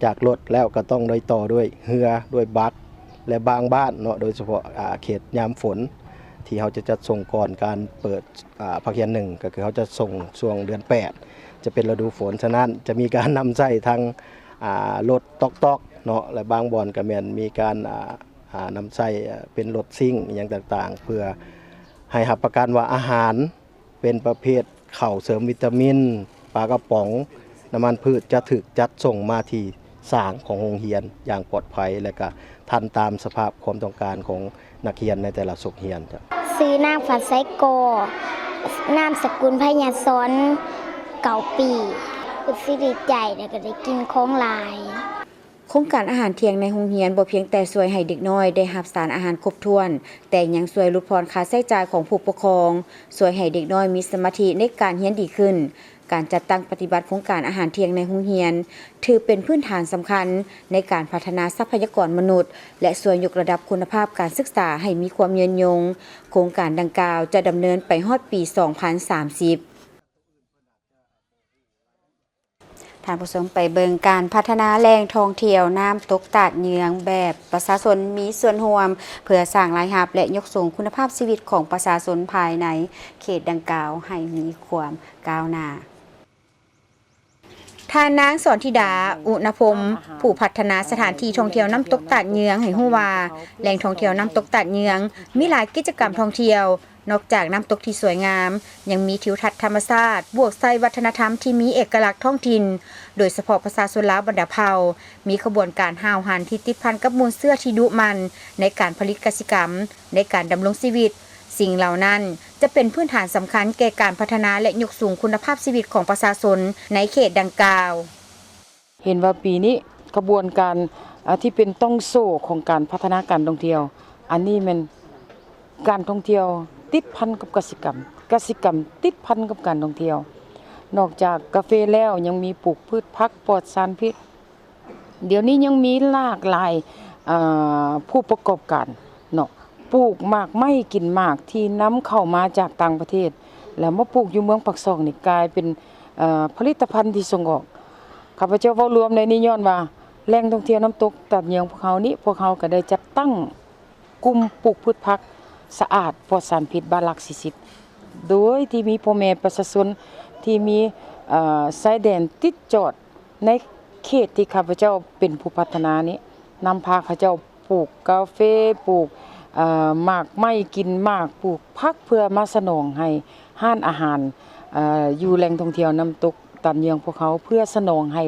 ຈາກລົດແລ້ວກໍຕ້ອງໄດ້ຕໍ່ດ້ວຍເຮືອ, ດ້ວຍບັກ ແລະ ບາງບ້ານເນາະ, ໂດຍສະເພາະ ອາ ເຂດຍາມຝົນ ທີ່ເຮົາຈະຈັດສົ່ງກ່ອນການເປີດ ອາ ພາກຮຽນໜຶ່ງ ກໍຄືເຮົາຈະສົ່ງຊ່ວງເດືອນແປດ ຈະເປັນລະດູຝົນ. ສະນັ້ນຈະມີການນຳໃຊ້ທັງ ອາ ລົດຕອກໆເນາະ ແລະ ບາງບ່ອນກໍແມ່ນມີການ ອາ ອາ ນຳໃຊ້ ອາ ເປັນລົດຊິງອີ່ຫຍັງຕ່າງໆ ເພື່ອໃຫ້ຮັບປະກັນວ່າອາຫານ ເປັນປະເພດເຂົ້າເສີມວິຕາມິນ, ປາກະປ໋ອງ, ນ້ຳມັນພືດ ຈະຖືກຈັດສົ່ງມາທີ່ສາງຂອງໂຮງຮຽນຢ່າງປອດໄພ ແລະ ກະທັນຕາມສະພາບຄວາມຕ້ອງການຂອງນັກຮຽນໃນແຕ່ລະສົກຮຽນ. ຊື່ນາງ ຝັນໄຊ ກໍ ນາມສະກຸນ ໄພຍາສອນ ເກົ້າປີ. ຮູ້ສຶກດີໃຈ ແລະ ກະໄດ້ກິນຂອງຫຼາຍ. ໂຄງການອາຫານທ່ຽງໃນໂຮງຮຽນບໍ່ພຽງແຕ່ຊ່ວຍໃຫ້ເດັກນ້ອຍໄດ້ຮັບສານອາຫານຄົບຖ້ວນ, ແຕ່ຍັງຊ່ວຍຫຼຸດຜ່ອນຄ່າໃຊ້ຈ່າຍຂອງຜູ້ປົກຄອງ, ຊ່ວຍໃຫ້ເດັກນ້ອຍມີສະມາທິໃນການຮຽນດີຂຶ້ນ. ການຈັດຕັ້ງປະຕິບັດໂຄງການອາຫານທ່ຽງໃນໂຮງຮຽນ ຖືເປັນພື້ນຖານສຳຄັນໃນການພັດທະນາຊັບພະຍາກອນມະນຸດ ແລະ ຊ່ວຍຍົກລະດັບຄຸນນະພາບການສຶກສາໃຫ້ມີຄວາມຍືນຍົງ. ໂຄງການດັ່ງກ່າວຈະດຳເນີນໄປຮອດປີສອງພັນສາມສິບ. ທ່ານຜູ້ຊົມ, ໄປເບິ່ງການພັດທະນາແຫຼ່ງທ່ອງທ່ຽວນ້ຳຕົກຕາດເຍືອງແບບປະຊາຊົນມີສ່ວນຮ່ວມ ເພື່ອສ້າງລາຍຮັບ ແລະ ຍົກສູງຄຸນນະພາບຊີວິດຂອງປະຊາຊົນພາຍໃນເຂດດັ່ງກ່າວໃຫ້ມີຄວາມກ້າວໜ້າ. ທ່ານນາງ ສອນທິດາ ອຸນະພົມ, ຜູ້ພັດທະນາສະຖານທີ່ທ່ອງທ່ຽວນ້ຳຕົກຕາດເຍືອງ ໃຫ້ຮູ້ວ່າ ແຫຼ່ງທ່ອງທ່ຽວນ້ຳຕົກຕາດເຍືອງມີຫຼາຍກິດຈະກຳທ່ອງທ່ຽວ, ນອກຈາກນ້ຳຕົກທີ່ສວຍງາມ, ຍັງມີທິວທັດທຳມະຊາດ ບວກໃສ່ວັດທະນະທຳທີ່ມີເອກະລັກທ້ອງຖິ່ນ, ໂດຍສະເພາະປະຊາຊົນລາວບັນດາເຜົ່າ ມີຂະບວນການຫ້າວຫັນທີ່ຕິດພັນກັບມູນເຊື້ອທີ່ດຸໝັ່ນໃນການຜະລິດກະສິກຳ, ໃນການດຳລົງຊີວິດ. ສິ່ງເຫຼົ່ານັ້ນຈະເປັນພື້ນຖານສຳຄັນແກ່ການພັດທະນາ ແລະ ຍົກສູງຄຸນນະພາບຊີວິດຂອງປະຊາຊົນໃນເຂດດັ່ງກ່າວ. ເຫັນວ່າປີນີ້ຂະບວນການ ອາ ທີ່ເປັນຕ່ອງໂສ້ຂອງການພັດທະນາການທ່ອງທ່ຽວ ອັນນີ້ແມ່ນການທ່ອງທ່ຽວຕິດພັນກັບກະສິກຳ, ກະສິກຳຕິດພັນກັບການທ່ອງທ່ຽວ. ນອກຈາກກາເຟແລ້ວ ຍັງມີປູກພືດຜັກປອດສານພິດ. ດຽວນີ້ຍັງມີຫຼາກຫຼາຍ ເອີ ຜູ້ປະກອບການເນາະ ປູກໝາກໄມ້ກິນໝາກທີ່ນຳເຂົ້າມາຈາກຕ່າງປະເທດ ແລ້ວມາປູກຢູ່ເມືອງປາກຊ່ອງນີ້ ກາຍເປັນ ເອີ ຜະລິດຕະພັນທີ່ສົ່ງອອກ. ຂ້າພະເຈົ້າເວົ້າລວມໃນນີ້ຍ້ອນວ່າ ແຫຼ່ງທ່ອງທ່ຽວນ້ຳຕົກຕາດເຍືອງພວກເຮົານີ້ ພວກເຮົາກໍໄດ້ຈັດຕັ້ງກຸ່ມປູກພືດຜັກສະອາດປອດສານພິດບ້ານຫຼັກສີ່ສິບ ໂດຍທີ່ມີພໍ່ແມ່ປະຊາຊົນທີ່ມີ ເອີ ຊາຍແດນຕິດຈອດໃນ ເຂດທີ່ຂ້າພະເຈົ້າເປັນຜູ້ພັດທະນານີ້ ນຳພາເຂົາເຈົ້າປູກກາເຟ, ປູກ ເອີ ໝາກໄມ້ກິນໝາກ, ປູກຜັກ ເພື່ອມາສະໜອງໃຫ້ຮ້ານອາຫານ ເອີ ຢູ່ແຫຼ່ງທ່ອງທ່ຽວນ້ຳຕົກຕາດເຍືອງພວກເຮົາ ເພື່ອສະໜອງໃຫ້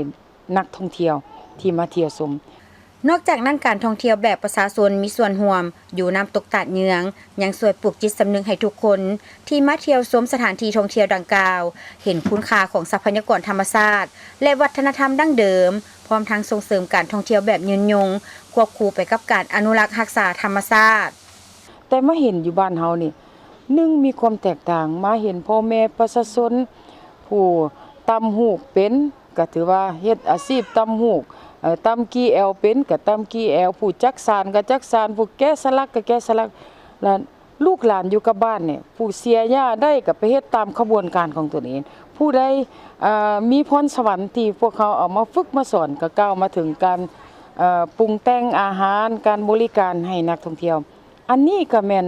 ນັກທ່ອງທ່ຽວທີ່ມາທ່ຽວຊົມ. ນອກຈາກນັ້ນ, ການທ່ອງທ່ຽວແບບປະຊາຊົນມີສ່ວນຮ່ວມຢູ່ນ້ຳຕົກຕາດເຍືອງ ຍັງຊ່ວຍປູກຈິດສຳນຶກໃຫ້ທຸກຄົນທີ່ມາທ່ຽວຊົມສະຖານທີ່ທ່ອງທ່ຽວດັ່ງກ່າວ ເຫັນຄຸນຄ່າຂອງຊັບພະຍາກອນທຳມະຊາດ ແລະ ວັດທະນະທຳດັ້ງເດີມ, ພ້ອມທັງສົ່ງເສີມການທ່ອງທ່ຽວແບບຍືນຍົງ ຄວບຄູ່ໄປກັບການອະນຸລັກຮັກສາທຳມະຊາດ. ແຕ່ມາເຫັນຢູ່ບ້ານເຮົານີ້ ໜຶ່ງ ມີຄວາມແຕກຕ່າງ, ມາເຫັນພໍ່ແມ່ປະຊາຊົນຜູ້ຕ່ຳຫູກເປັນ ກໍຖືວ່າເຮັດອາຊີບຕ່ຳຫູກ, ເອີ ຕ່ຳກີ່ແອວເປັນກໍຕ່ຳກີ່ແອວ, ຜູ້ຈັກສານກໍຈັກສານ, ຜູ້ແກະສະຫຼັກກໍແກະສະຫຼັກ ແລະ ລູກຫຼານຢູ່ກັບບ້ານນີ້ ຜູ້ເສຍຫຍ້າໄດ້ກໍໄປເຮັດຕາມຂະບວນການຂອງຕົນເອງ. ຜູ້ໃດ ເອີ ມີພອນສະຫວັນທີ່ພວກເຮົາເອົາມາຝຶກມາສອນ ກໍກ່າວມາເຖິງການ ເອີ ປຸງແຕ່ງອາຫານ, ການບໍລິການໃຫ້ນັກທ່ອງທ່ຽວ. ອັນນີ້ກໍແມ່ນ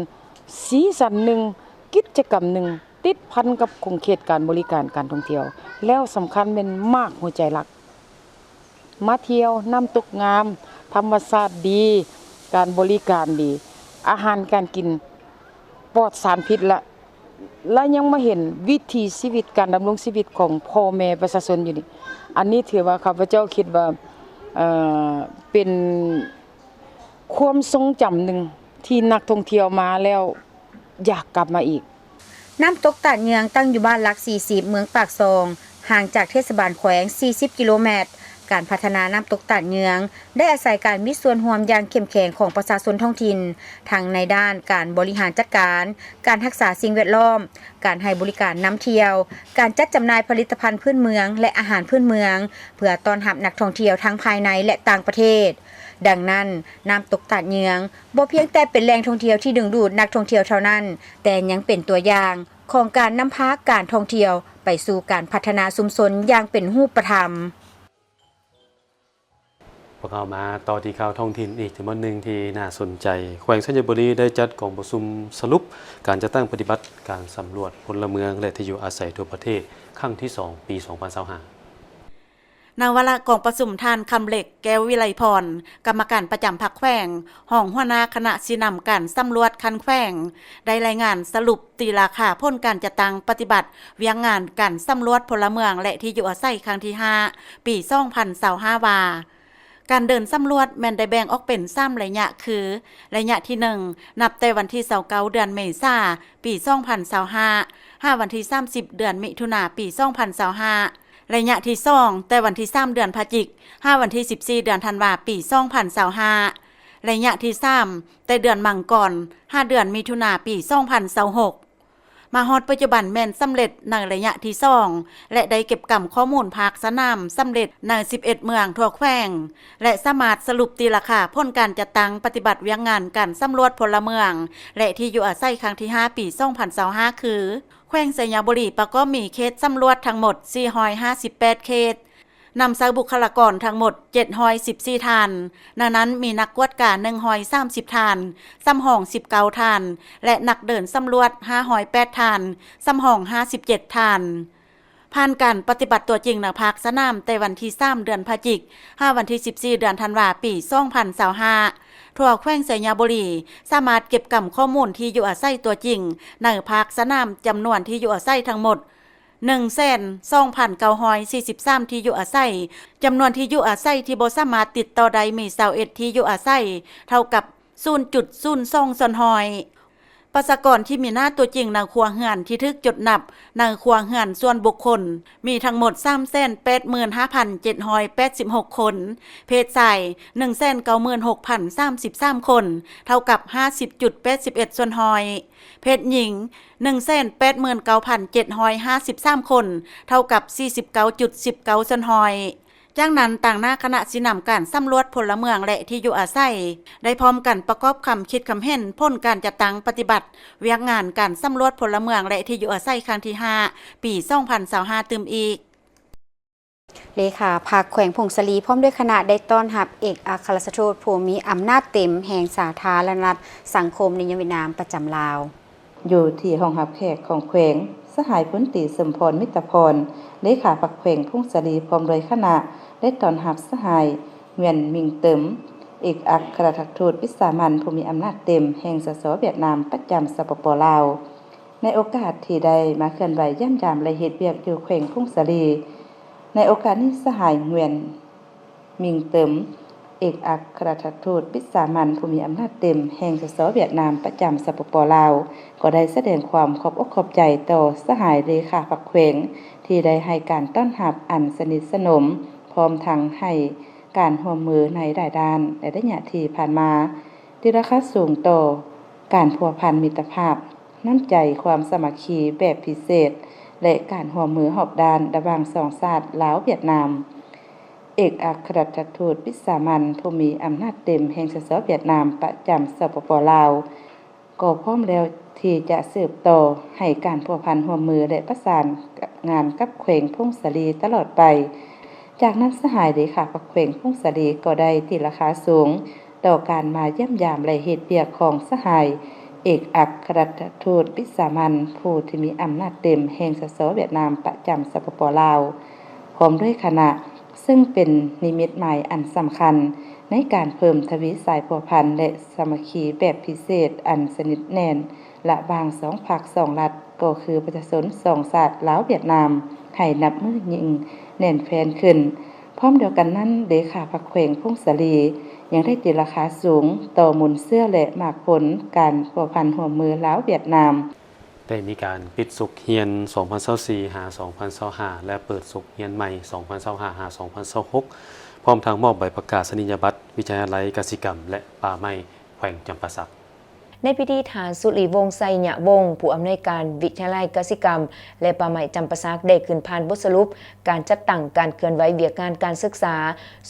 ສີສັນໜຶ່ງ, ກິດຈະກຳໜຶ່ງ ຕິດພັນກັບຂົງເຂດການບໍລິການການທ່ອງທ່ຽວ, ແລ້ວສຳຄັນແມ່ນໝາກຫົວໃຈຫຼັກ. ມາທ່ຽວນ້ຳຕົກງາມ, ທຳມະຊາດດີ, ການບໍລິການດີ, ອາຫານການກິນປອດສານພິດ ແລະ ແລະ ຍັງມາເຫັນວິຖີຊີວິດການດຳລົງຊີວິດຂອງພໍ່ແມ່ປະຊາຊົນຢູ່ນີ້. ອັນນີ້ຖືວ່າຂ້າພະເຈົ້າຄິດວ່າ ເອີ ເປັນຄວາມຊົງຈຳໜຶ່ງທີ່ນັກທ່ອງທ່ຽວມາແລ້ວ ຢາກກັບມາອີກ. ນ້ຳຕົກຕາດເຍືອງ ຕັ້ງຢູ່ບ້ານຫຼັກສີ່ສິບ ເມືອງປາກຊ່ອງ, ຫ່າງຈາກເທດສະບານແຂວງສີ່ສິບກິໂລແມັດ. ການພັດທະນານ້ຳຕົກຕາດເຍືອງ ໄດ້ອາໄສການມີສ່ວນຮ່ວມຢ່າງເຂັ້ມແຂງຂອງປະຊາຊົນທ້ອງຖິ່ນ, ທັງໃນດ້ານການບໍລິຫານຈັດການ, ການຮັກສາສິ່ງແວດລ້ອມ, ການໃຫ້ບໍລິການນຳທ່ຽວ, ການຈັດຈຳໜ່າຍຜະລິດຕະພັນພື້ນເມືອງ ແລະ ອາຫານພື້ນເມືອງ ເພື່ອຕ້ອນຮັບນັກທ່ອງທ່ຽວທັງພາຍໃນ ແລະ ຕ່າງປະເທດ. ດັ່ງນັ້ນ, ນ້ຳຕົກຕາດເຍືອງ ບໍ່ພຽງແຕ່ເປັນແຫຼ່ງທ່ອງທ່ຽວທີ່ດຶງດູດນັກທ່ອງທ່ຽວເທົ່ານັ້ນ, ແຕ່ຍັງເປັນຕົວຢ່າງຂອງການນຳພາການທ່ອງທ່ຽວໄປສູ່ການພັດທະນາຊຸມຊົນຢ່າງເປັນຮູບປະທຳ. ພວກເຮົາມາຕໍ່ທີ່ຂ່າວທ້ອງຖິ່ນອີກຈຳນວນໜຶ່ງທີ່ໜ້າສົນໃຈ. ແຂວງໄຊຍະບູລີໄດ້ຈັດກອງປະຊຸມສະຫຼຸບການຈັດຕັ້ງປະຕິບັດການສຳຫຼວດພົນລະເມືອງ ແລະ ທີ່ຢູ່ອາໄສທົ່ວປະເທດ ຄັ້ງທີສອງ ປີສອງພັນຊາວຫ້າ. ໃນວາລະກອງປະຊຸມ, ທ່ານ ຄຳເລັກ ແກ້ວວິໄລພອນ ກຳມະການປະຈຳພັກແຂວງ, ຮອງຫົວໜ້າຄະນະຊີ້ນຳການສຳຫຼວດຂັ້ນແຂວງ ໄດ້ລາຍງານສະຫຼຸບຕີລາຄາຜົນການຈັດຕັ້ງປະຕິບັດວຽກງານການສຳຫຼວດພົນລະເມືອງ ແລະ ທີ່ຢູ່ອາໄສ ຄັ້ງທີຫ້າ ປີສອງພັນຊາວຫ້າ ວ່າ ການເດີນສຳຫຼວດແມ່ນໄດ້ແບ່ງອອກເປັນສາມໄລຍະ ຄື ໄລຍະທີໜຶ່ງ ນັບແຕ່ວັນທີຊາວເກົ້າ ເດືອນເມສາ ປີສອງພັນຊາວຫ້າ ຫາວັນທີສາມສິບ ເດືອນມິຖຸນາ ປີສອງພັນຊາວຫ້າ, ໄລຍະທີສອງ ແຕ່ວັນທີສາມ ເດືອນພະຈິກ ຫາວັນທີສິບສີ່ ເດືອນທັນວາ ປີສອງພັນຊາວຫ້າ, ໄລຍະທີສາມ ແຕ່ເດືອນມັງກອນ ຫາເດືອນມິຖຸນາ ປີສອງພັນຊາວຫົກ. ມາຮອດປັດຈຸບັນແມ່ນສຳເລັດໃນໄລຍະທີສອງ ແລະ ໄດ້ເກັບກຳຂໍ້ມູນພາກສະໜາມສຳເລັດໃນສິບເອັດເມືອງທົ່ວແຂວງ ແລະ ສາມາດສະຫຼຸບຕີລາຄາຜົນການຈັດຕັ້ງປະຕິບັດວຽກງານການສຳຫຼວດພົນລະເມືອງ ແລະ ທີ່ຢູ່ອາໄສ ຄັ້ງທີຫ້າ ປີສອງພັນຊາວຫ້າ ຄື ແຂວງໄຊຍະບູລີປະກອບມີເຂດສຳຫຼວດທັງໝົດສີ່ຮ້ອຍຫ້າສິບແປດເຂດ, ນຳໃຊ້ບຸກຄະລາກອນທັງໝົດເຈັດຮ້ອຍສິບສີ່ທ່ານ, ໃນນັ້ນມີນັກກວດກາໜຶ່ງຮ້ອຍສາມສິບທ່ານ, ສຳຮອງສິບເກົ້າທ່ານ ແລະ ນັກເດີນສຳຫຼວດຫ້າຮ້ອຍແປດທ່ານ, ສຳຮອງຫ້າສິບເຈັດທ່ານ. ຜ່ານການປະຕິບັດຕົວຈິງໃນພາກສະໜາມແຕ່ວັນທີສາມ ເດືອນພະຈິກ ຫາວັນທີສິບສີ່ ເດືອນທັນວາ ປີສອງພັນຊາວຫ້າ, ທົ່ວແຂວງໄຊຍະບູລີສາມາດເກັບກຳຂໍ້ມູນທີ່ຢູ່ອາໄສຕົວຈິງໃນພາກສະໜາມຈຳນວນທີ່ຢູ່ອາໄສທັງໝົດ ໜຶ່ງແສນສອງພັນເກົ້າຮ້ອຍສີ່ສິບສາມ ທີ່ຢູ່ອາໄສ, ຈຳນວນທີ່ຢູ່ອາໄສທີ່ບໍ່ສາມາດຕິດຕໍ່ໄດ້ມີຊາວເອັດທີ່ຢູ່ອາໄສ, ເທົ່າກັບສູນຈຸດສູນສອງສ່ວນຮ້ອຍ. ປະຊາກອນທີ່ມີໜ້າຕົວຈິງໃນຄົວເຮືອນທີ່ຖືກຈົດນັບໃນຄົວເຮືອນສ່ວນບຸກຄົນ ມີທັງໝົດສາມແສນແປດໝື່ນຫ້າພັນເຈັດຮ້ອຍແປດສິບຫົກຄົນ, ເພດຊາຍໜຶ່ງແສນເກົ້າໝື່ນຫົກພັນສາມສິບສາມຄົນ, ເທົ່າກັບຫ້າສິບຈຸດແປດສິບເອັດສ່ວນຮ້ອຍ. ເພດຍິງ ໜຶ່ງແສນແປດໝື່ນເກົ້າພັນເຈັດຮ້ອຍຫ້າສິບສາມຄົນ, ເທົ່າກັບສີ່ສິບເກົ້າຈຸດສິບເກົ້າສ່ວນຮ້ອຍ. ຈາກນັ້ນ, ຕາງໜ້າຄະນະຊີ້ນຳການສຳຫຼວດພົນລະເມືອງ ແລະ ທີ່ຢູ່ອາໄສ ໄດ້ພ້ອມກັນປະກອບຄຳຄິດຄຳເຫັນຜົນການຈັດຕັ້ງປະຕິບັດວຽກງານການສຳຫຼວດພົນລະເມືອງ ແລະ ທີ່ຢູ່ອາໄສ ຄັ້ງທີຫ້າ ປີສອງພັນຊາວຫ້າ ຕື່ມອີກ. ເລຂາພັກແຂວງຜົ້ງສາລີ ພ້ອມດ້ວຍຄະນະ ໄດ້ຕ້ອນຮັບເອກອັກຄະລັດຖະທູດຜູ້ມີອຳນາດເຕັມແຫ່ງສາທາລະນະລັດສັງຄົມນິຍົມຫວຽດນາມປະຈຳລາວ. ຢູ່ທີ່ຫ້ອງຮັບແຂກຂອງແຂວງ, ສະຫາຍພົນຕີ ສົມພອນ ມິດຕະພອນ ເລຂາພັກແຂວງຜົ້ງສາລີ ພ້ອມດ້ວຍຄະນະ ໄດ້ຕ້ອນຮັບສະຫາຍ ງວຽນ ມິງເຕີມ ເອກອັກຄະລັດຖະທູດວິສາມັນຜູ້ມີອຳນາດເຕັມແຫ່ງ ສສ ຫວຽດນາມ ປະຈຳ ສປປ ລາວ. ໃນໂອກາດທີ່ໄດ້ມາເຄື່ອນໄຫວຢ້ຽມຢາມ ແລະ ເຮັດວຽກຢູ່ແຂວງຜົ້ງສາລີ, ໃນໂອກາດນີ້ ສະຫາຍ ງວຽນ ມິງເຕີມ ເອກອັກຄະລັດຖະທູດວິສາມັນຜູ້ມີອຳນາດເຕັມແຫ່ງ ສສ ຫວຽດນາມ ປະຈຳ ສປປ ລາວ ກໍໄດ້ສະແດງຄວາມຂອບອົກຂອບໃຈຕໍ່ສະຫາຍເລຂາພັກແຂວງ ທີ່ໄດ້ໃຫ້ການຕ້ອນຮັບອັນສະໜິດສະໜົມ ພ້ອມທັງໃຫ້ການຮ່ວມມືໃນຫຼາຍດ້ານໃນໄລຍະທີ່ຜ່ານມາ, ຕີລາຄາສູງຕໍ່ການພົວພັນມິດຕະພາບ, ນ້ຳໃຈຄວາມສາມັກຄີແບບພິເສດ ແລະ ການຮ່ວມມືຮອບດ້ານລະຫວ່າງສອງຊາດ ລາວ-ຫວຽດນາມ. ເອກອັກຄະລັດຖະທູດວິສາມັນຜູ້ມີອຳນາດເຕັມແຫ່ງ ສສ ຫວຽດນາມ ປະຈຳ ສປປ ລາວ ກໍພ້ອມແລ້ວທີ່ຈະສືບຕໍ່ໃຫ້ການພົວພັນຮ່ວມມື ແລະ ປະສານງານກັບແຂວງຜົ້ງສາລີຕະຫຼອດໄປ. ຈາກນັ້ນ ສະຫາຍເລຂາພັກແຂວງຜົ້ງສາລີກໍໄດ້ຕີລາຄາສູງຕໍ່ການມາຢ້ຽມຢາມ ແລະ ເຮັດວຽກຂອງສະຫາຍເອກອັກຄະລັດຖະທູດວິສາມັນຜູ້ທີ່ມີອຳນາດເຕັມແຫ່ງ ສສ ຫວຽດນາມ ປະຈຳ ສປປ ລາວ ພ້ອມດ້ວຍຄະນະ, ເຊິ່ງເປັນນິມິດໝາຍອັນສຳຄັນໃນການເພີ່ມທະວີສາຍພົວພັນ ແລະ ສາມັກຄີແບບພິເສດອັນສະໜິດແໜ້ນລະຫວ່າງສອງພັກສອງລັດ ກໍຄືປະຊາຊົນສອງຊາດ ລາວ-ຫວຽດນາມ ໃຫ້ນັບມື້ຍິ່ງແໜ້ນແຟ້ນຂຶ້ນ. ພ້ອມດຽວກັນນັ້ນ, ເລຂາພັກແຂວງຜົ້ງສາລີ ຍັງໄດ້ຕີລາຄາສູງຕໍ່ມູນເຊື້ອ ແລະ ໝາກຜົນການພົວພັນຮ່ວມມືລາວ-ຫວຽດນາມ. ໄດ້ມີການປິດສົກຮຽນສອງພັນຊາວສີ່ຫາສອງພັນຊາວຫ້າ ແລະ ເປີດສົກຮຽນໃໝ່ສອງພັນຊາວຫ້າຫາສອງພັນຊາວຫົກ ພ້ອມທັງມອບໃບປະກາສະນີຍະບັດວິທະຍາໄລກະສິກຳ ແລະ ປ່າໄມ້ແຂວງຈຳປາສັກ. ໃນພິທີ ທ່ານ ສຸລິວົງ ໄຊຍະວົງ ຜູ້ອຳນວຍການວິທະຍາໄລກະສິກຳ ແລະ ປ່າໄມ້ຈຳປາສັກ ໄດ້ຂຶ້ນຜ່ານບົດສະຫຼຸບການຈັດຕັ້ງການເຄື່ອນໄຫວວຽກງານການສຶກສາ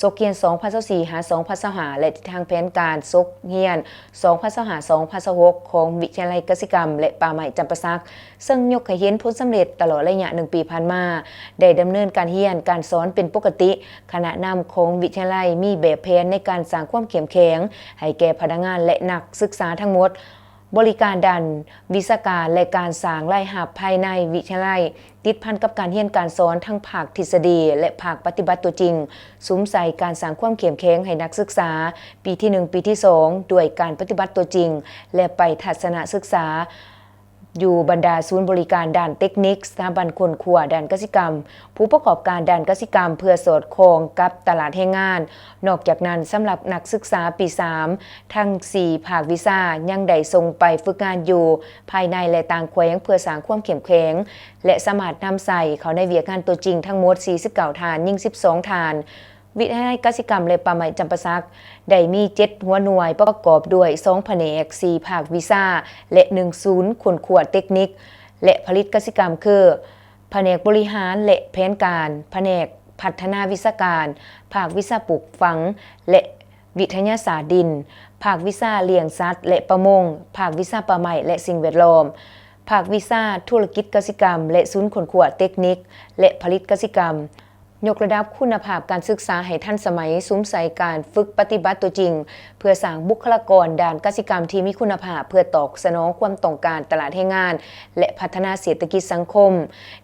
ສົກຮຽນສອງພັນຊາວສີ່ຫາສອງພັນຊາວຫ້າ ແລະ ທິດທາງແຜນການສົກຮຽນສອງພັນຊາວຫ້າສອງພັນຊາວຫົກ ຂອງວິທະຍາໄລກະສິກຳ ແລະ ປ່າໄມ້ຈຳປາສັກ ເຊິ່ງຍົກໃຫ້ເຫັນຜົນສຳເລັດຕະຫຼອດໄລຍະໜຶ່ງປີຜ່ານມາ ໄດ້ດຳເນີນການຮຽນການສອນເປັນປົກກະຕິ. ຄະນະນຳຂອງວິທະຍາໄລມີແບບແຜນໃນການສ້າງຄວາມເຂັ້ມແຂງໃຫ້ແກ່ພະນັກງານ ແລະ ນັກສຶກສາທັງໝົດ, ບໍລິການດ້ານວິຊາການ ແລະ ການສ້າງລາຍຮັບພາຍໃນວິທະຍາໄລ ຕິດພັນກັບການຮຽນການສອນທັງພາກທິດສະດີ ແລະ ພາກປະຕິບັດຕົວຈິງ, ສຸມໃສ່ການສ້າງຄວາມເຂັ້ມແຂງໃຫ້ນັກສຶກສາປີທີໜຶ່ງ ປີທີສອງ ດ້ວຍການປະຕິບັດຕົວຈິງ ແລະ ໄປທັດສະນະສຶກສາ ຢູ່ບັນດາສູນບໍລິການດ້ານເຕັກນິກ, ສະຖາບັນຄົ້ນຄວ້າດ້ານກະສິກຳ, ຜູ້ປະກອບການດ້ານກະສິກຳ ເພື່ອສອດຄ່ອງກັບຕະຫຼາດແຮງງານ. ນອກຈາກນັ້ນ, ສຳລັບນັກສຶກສາປີສາມ ທັງສີ່ພາກວິຊາ ຍັງໄດ້ສົ່ງໄປຝຶກງານຢູ່ພາຍໃນ ແລະ ຕ່າງແຂວງ ເພື່ອສ້າງຄວາມເຂັ້ມແຂງ ແລະ ສາມາດນຳໃຊ້ເຂົ້າໃນວຽກງານຕົວຈິງທັງໝົດສີ່ສິບເກົ້າທ່ານ, ຍິງສິບສອງທ່ານ. ວິທະຍາໄລກະສິກຳ ແລະ ປ່າໄມ້ຈຳປາສັກ ໄດ້ມີເຈັດຫົວໜ່ວຍ ປະກອບດ້ວຍສອງພະແນກ, ສີ່ພາກວິຊາ ແລະ ໜຶ່ງສູນຄົ້ນຄວ້າເຕັກນິກ ແລະ ຜະລິດກະສິກຳ ຄື ພະແນກບໍລິຫານ ແລະ ແຜນການ, ພະແນກພັດທະນາວິຊາການ, ພາກວິຊາປູກຝັງ ແລະ ວິທະຍາສາດດິນ, ພາກວິຊາລ້ຽງສັດ ແລະ ປະມົງ, ພາກວິຊາປ່າໄມ້ ແລະ ສິ່ງແວດລ້ອມ, ພາກວິຊາທຸລະກິດກະສິກຳ ແລະ ສູນຄົ້ນຄວ້າເຕັກນິກ ແລະ ຜະລິດກະສິກຳ. ຍົກລະດັບຄຸນນະພາບການສຶກສາໃຫ້ທັນສະໄໝ, ສຸມໃສ່ການຝຶກປະຕິບັດຕົວຈິງ ເພື່ອສ້າງບຸກຄະລາກອນດ້ານກະສິກຳທີ່ມີຄຸນນະພາບ ເພື່ອຕອບສະໜອງຄວາມຕ້ອງການຕະຫຼາດແຮງງານ ແລະ ພັດທະນາເສດຖະກິດສັງຄົມ.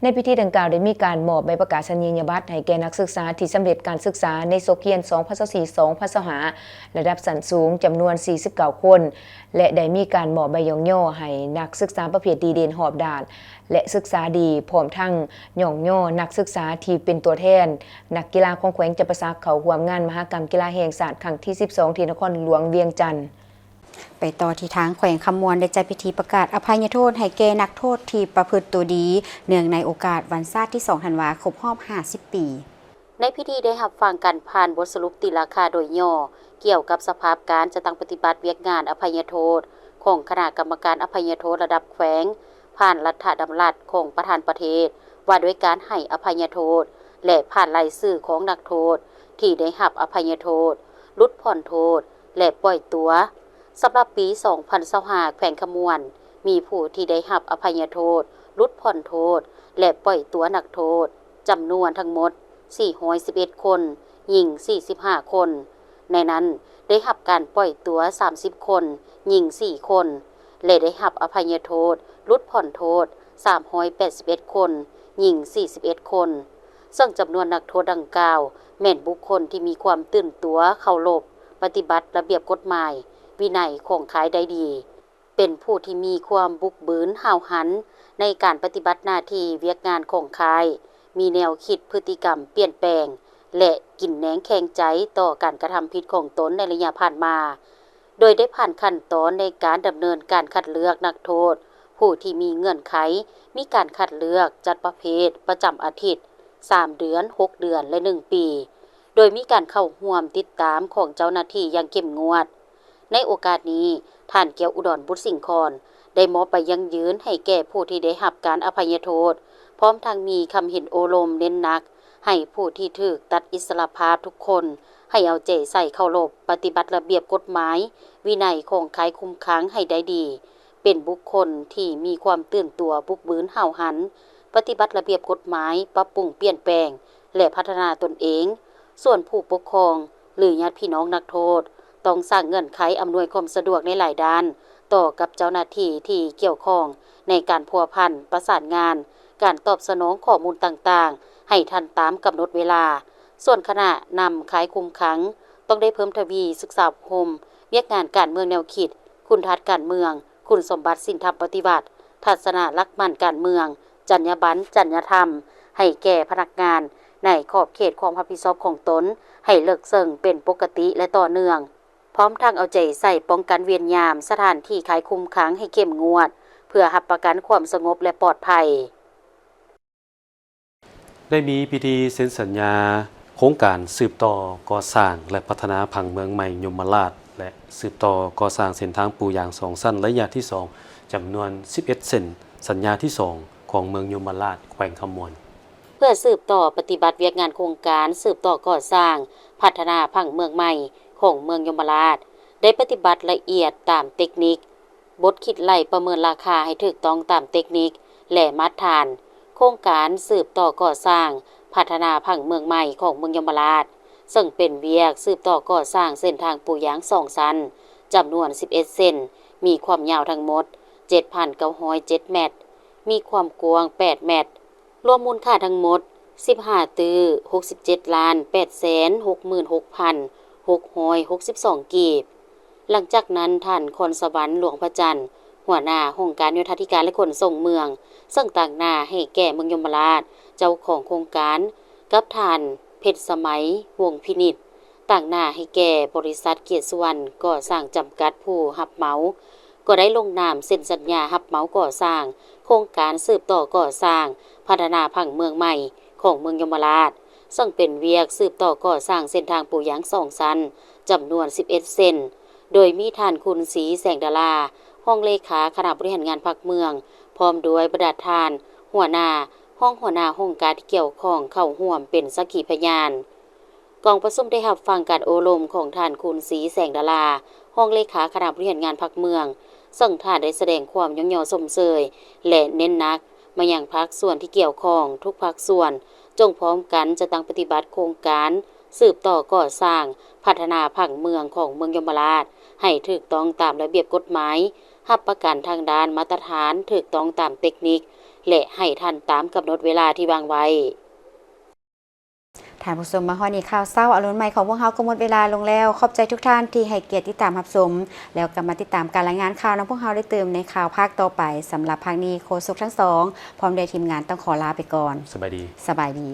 ໃນພິທີດັ່ງກ່າວໄດ້ມີການມອບໃບປະກາສະນີຍະບັດໃຫ້ແກ່ນັກສຶກສາທີ່ສຳເລັດການສຶກສາໃນສົກຮຽນສອງພັນຊາວສີ່ ສອງພັນຊາວຫ້າ ລະດັບຊັ້ນສູງ ຈຳນວນສີ່ສິບເກົ້າຄົນ ແລະ ໄດ້ມີການມອບໃບຍ້ອງຍໍໃຫ້ນັກສຶກສາປະເພດດີເດັ່ນຮອບດ້ານ ແລະ ສຶກສາດີ, ພ້ອມທັງຍ້ອງຍໍນັກສຶກສາທີ່ເປັນຕົວແທນນັກກິລາຂອງແຂວງຈຳປາສັກ ເຂົ້າຮ່ວມງານມະຫະກຳກິລາແຫ່ງຊາດຄັ້ງທີສິບສອງ ທີ່ນະຄອນຫຼວງວຽງຈັນ. ໄປຕໍ່ທີ່ທາງແຂວງຄຳມ່ວນ ໄດ້ຈັດພິທີປະກາດອະໄພຍະໂທດໃຫ້ແກ່ນັກໂທດທີ່ປະພຶດໂຕດີ ເນື່ອງໃນໂອກາດວັນຊາດທີສອງທັນວາ ຄົບຮອບຫ້າສິບປີ. ໃນພິທີໄດ້ຮັບຟັງການຜ່ານບົດສະຫຼຸບຕີລາຄາໂດຍຫຍໍ້ ກ່ຽວກັບສະພາບການຈັດຕັ້ງປະຕິບັດວຽກງານອະໄພຍະໂທດຂອງຄະນະກຳມະການອະໄພຍະໂທດລະດັບແຂວງ, ຜ່ານລັດຖະດຳລັດຂອງປະທານປະເທດວ່າດ້ວຍການໃຫ້ອະໄພຍະໂທດ ແລະ ຜ່ານລາຍຊື່ຂອງນັກໂທດທີ່ໄດ້ຮັບອະໄພຍະໂທດ, ຫຼຸດຜ່ອນໂທດ ແລະ ປ່ອຍຕົວ. ສຳລັບປີສອງພັນຊາວຫ້າ ແຂວງຄຳມ່ວນ ມີຜູ້ທີ່ໄດ້ຮັບອະໄພຍະໂທດ, ຫຼຸດຜ່ອນໂທດ ແລະ ປ່ອຍຕົວນັກໂທດ ຈຳນວນທັງໝົດສີ່ຮ້ອຍສິບເອັດຄົນ, ຍິງສີ່ສິບຫ້າຄົນ. ໃນນັ້ນໄດ້ຮັບການປ່ອຍຕົວສາມສິບຄົນ, ຍິງສີ່ຄົນ ແລະ ໄດ້ຮັບອະໄພຍະໂທດ, ຫຼຸດຜ່ອນໂທດສາມຮ້ອຍແປດສິບເອັດຄົນ, ຍິງສີ່ສິບເອັດຄົນ. ເຊິ່ງຈຳນວນນັກໂທດດັ່ງກ່າວ ແມ່ນບຸກຄົນທີ່ມີຄວາມຕື່ນຕົວເຄົາລົບປະຕິບັດລະບຽບກົດໝາຍວິໄນຂອງຄ້າຍໄດ້ດີ, ເປັນຜູ້ທີ່ມີຄວາມບຸກບືນຫ້າວຫັນໃນການປະຕິບັດໜ້າທີ່ວຽກງານຂອງຄ້າຍ, ມີແນວຄິດພຶດຕິກຳປ່ຽນແປງ ແລະ ກິນແນງແຂງໃຈຕໍ່ການກະທຳຜິດຂອງຕົນໃນໄລຍະຜ່ານມາ. ໂດຍໄດ້ຜ່ານຂັ້ນຕອນໃນການດຳເນີນການຄັດເລືອກນັກໂທດຜູ້ທີ່ມີເງື່ອນໄຂ, ມີການຄັດເລືອກຈັດປະເພດປະຈຳອາທິດ, ສາມເດືອນ, ຫົກເດືອນ ແລະ ໜຶ່ງປີ, ໂດຍມີການເຂົ້າຮ່ວມຕິດຕາມຂອງເຈົ້າໜ້າທີ່ຢ່າງເຂັ້ມງວດ. ໃນໂອກາດນີ້, ທ່ານ ແກ້ວອຸດອນ ບຸດສິງຄອນ ໄດ້ມອບໃບຢັ້ງຢືນໃຫ້ແກ່ຜູ້ທີ່ໄດ້ຮັບການອະໄພຍະໂທດ, ພ້ອມທັງມີຄຳເຫັນໂອ້ລົມເນັ້ນໜັກໃຫ້ຜູ້ທີ່ຖືກຕັດອິດສະຫຼະພາບທຸກຄົນ ໃຫ້ເອົາໃຈໃສ່ເຄົາລົບປະຕິບັດລະບຽບກົດໝາຍວິໄນຂອງຄ້າຍຄຸມຂັງໃຫ້ໄດ້ດີ, ເປັນບຸກຄົນທີ່ມີຄວາມຕື່ນຕົວບຸກບືນຫ້າວຫັນ, ປະຕິບັດລະບຽບກົດໝາຍ, ປັບປຸງປ່ຽນແປງ ແລະ ພັດທະນາຕົນເອງ. ສ່ວນຜູ້ປົກຄອງ ຫຼື ຍາດພີ່ນ້ອງນັກໂທດ ຕ້ອງສ້າງເງື່ອນໄຂອຳນວຍຄວາມສະດວກໃນຫຼາຍດ້ານຕໍ່ກັບເຈົ້າໜ້າທີ່ທີ່ກ່ຽວຂ້ອງໃນການພົວພັນ, ປະສານງານ, ການຕອບສະໜອງຂໍ້ມູນຕ່າງໆ ໃຫ້ທັນຕາມກຳນົດເວລາ. ສ່ວນຄະນະນຳຄ້າຍຄຸມຂັງ ຕ້ອງໄດ້ເພີ່ມທະວີສຶກສາອົບຮົມວຽກງານການເມືອງແນວຄິດ, ຄຸນທັດການເມືອງ, ຄຸນສົມບັດສິນທຳປະຕິວັດ, ທັດສະນະຫຼັກໝັ້ນການເມືອງ, ຈັນຍາບັນ, ຈັນຍາທຳ ໃຫ້ແກ່ພະນັກງານໃນຂອບເຂດຄວາມຮັບຜິດຊອບຂອງຕົນໃຫ້ເລິກເຊິ່ງເປັນປົກກະຕິ ແລະ ຕໍ່ເນື່ອງ, ພ້ອມທັງເອົາໃຈໃສ່ປ້ອງກັນເວນຍາມສະຖານທີ່ຄ້າຍຄຸມຂັງໃຫ້ເຂັ້ມງວດ ເພື່ອຮັບປະກັນຄວາມສະຫງົບ ແລະ ປອດໄພ. ໄດ້ມີພິທີເຊັນສັນຍາໂຄງການສືບຕໍ່ກໍ່ສ້າງ ແລະ ພັດທະນາຜັງເມືອງໃໝ່ຍົມມະລາດ ແລະ ສືບຕໍ່ກໍ່ສ້າງເສັ້ນທາງປູຢາງສອງຊັ້ນໄລຍະທີສອງ ຈຳນວນສິບເອັດເສັ້ນ, ສັນຍາທີສອງ ຂອງເມືອງຍົມມະລາດ ແຂວງຄຳມ່ວນ. ເພື່ອສືບຕໍ່ປະຕິບັດວຽກງານໂຄງການສືບຕໍ່ກໍ່ສ້າງພັດທະນາຜັງເມືອງໃໝ່ຂອງເມືອງຍົມມະລາດ ໄດ້ປະຕິບັດລະອຽດຕາມເຕັກນິກ ບົດຄິດໄລ່ປະເມີນລາຄາໃຫ້ຖືກຕ້ອງຕາມເຕັກນິກ ແລະ ມາດຖານ ໂຄງການສືບຕໍ່ກໍ່ສ້າງພັດທະນາຜັງເມືອງໃໝ່ຂອງເມືອງຍົມມະລາດ, ເຊິ່ງເປັນວຽກສືບຕໍ່ກໍ່ສ້າງເສັ້ນທາງປູຢາງສອງຊັ້ນ ຈຳນວນສິບເອັດເສັ້ນ, ມີຄວາມຍາວທັງໝົດເຈັດພັນເກົ້າຮ້ອຍເຈັດແມັດ, ມີຄວາມກວ້າງແປດແມັດ, ລວມມູນຄ່າທັງໝົດສິບຫ້າຕື້ ຫົກສິບເຈັດລ້ານ ແປດແສນຫົກໝື່ນຫົກພັນຫົກຮ້ອຍຫົກສິບສອງກີບ. ຫຼັງຈາກນັ້ນ, ທ່ານ ຄອນສະຫວັນ ຫຼວງພະຈັນ ຫົວໜ້າຫ້ອງການໂຍທາທິການ ແລະ ຂົນສົ່ງເມືອງ ເຊິ່ງຕາງໜ້າໃຫ້ແກ່ເມືອງຍົມມະລາດ ເຈົ້າຂອງໂຄງການ ກັບທ່ານ ເພັດສະໄໝ ວົງພິນິດ ຕາງໜ້າໃຫ້ແກ່ບໍລິສັດກຽດສຸວັນກໍ່ສ້າງຈຳກັດ ຜູ້ຮັບເໝົາ ກໍໄດ້ລົງນາມເຊັນສັນຍາຮັບເໝົາກໍ່ສ້າງໂຄງການສືບຕໍ່ກໍ່ສ້າງພັດທະນາຜັງເມືອງໃໝ່ຂອງເມືອງຍົມມະລາດ, ເຊິ່ງເປັນວຽກສືບຕໍ່ກໍ່ສ້າງເສັ້ນທາງປູຢາງສອງຊັ້ນ ຈຳນວນສິບເອັດເສັ້ນ, ໂດຍມີທ່ານ ຄຸນ ສີແສງດາລາ ຮອງເລຂາຄະນະບໍລິຫານງານພັກເມືອງ ພ້ອມດ້ວຍບັນດາທ່ານຫົວໜ້າ, ຮອງຫົວໜ້າຫ້ອງການທີ່ກ່ຽວຂ້ອງເຂົ້າຮ່ວມເປັນສັກຂີພະຍານ. ກອງປະຊຸມໄດ້ຮັບຟັງການໂອ້ລົມຂອງທ່ານ ຄຸນ ສີແສງດາລາ ຮອງເລຂາຄະນະບໍລິຫານງານພັກເມືອງ, ເຊິ່ງທ່ານໄດ້ສະແດງຄວາມຍ້ອງຍໍຊົມເຊີຍ ແລະ ເນັ້ນໜັກມາຍັງພາກສ່ວນທີ່ກ່ຽວຂ້ອງທຸກພາກສ່ວນ ຈົ່ງພ້ອມກັນຈັດຕັ້ງປະຕິບັດໂຄງການສືບຕໍ່ກໍ່ສ້າງພັດທະນາຜັງເມືອງຂອງເມືອງຍົມມະລາດ ໃຫ້ຖືກຕ້ອງຕາມລະບຽບກົດໝາຍ, ຮັບປະກັນທາງດ້ານມາດຕະຖານ, ຖືກຕ້ອງຕາມເຕັກນິກ ແລະ ໃຫ້ທັນຕາມກຳນົດເວລາທີ່ວາງໄວ້. ທ່ານຜູ້ຊົມ, ມາຮອດນີ້ ຂ່າວເຊົ້າອາລຸນໃໝ່ຂອງພວກເຮົາກໍໝົດເວລາລົງແລ້ວ. ຂອບໃຈທຸກທ່ານທີ່ໃຫ້ກຽດຕິດຕາມຮັບຊົມ, ແລ້ວກັບມາຕິດຕາມການລາຍງານຂ່າວນຳພວກເຮົາໄດ້ຕື່ມໃນຂ່າວພາກຕໍ່ໄປ. ສຳລັບພາກນີ້, ໂຄສົກທັງສອງ ພ້ອມດ້ວຍທີມງານຕ້ອງຂໍລາໄປກ່ອນ. ສະບາຍດີ. ສະບາຍດີ.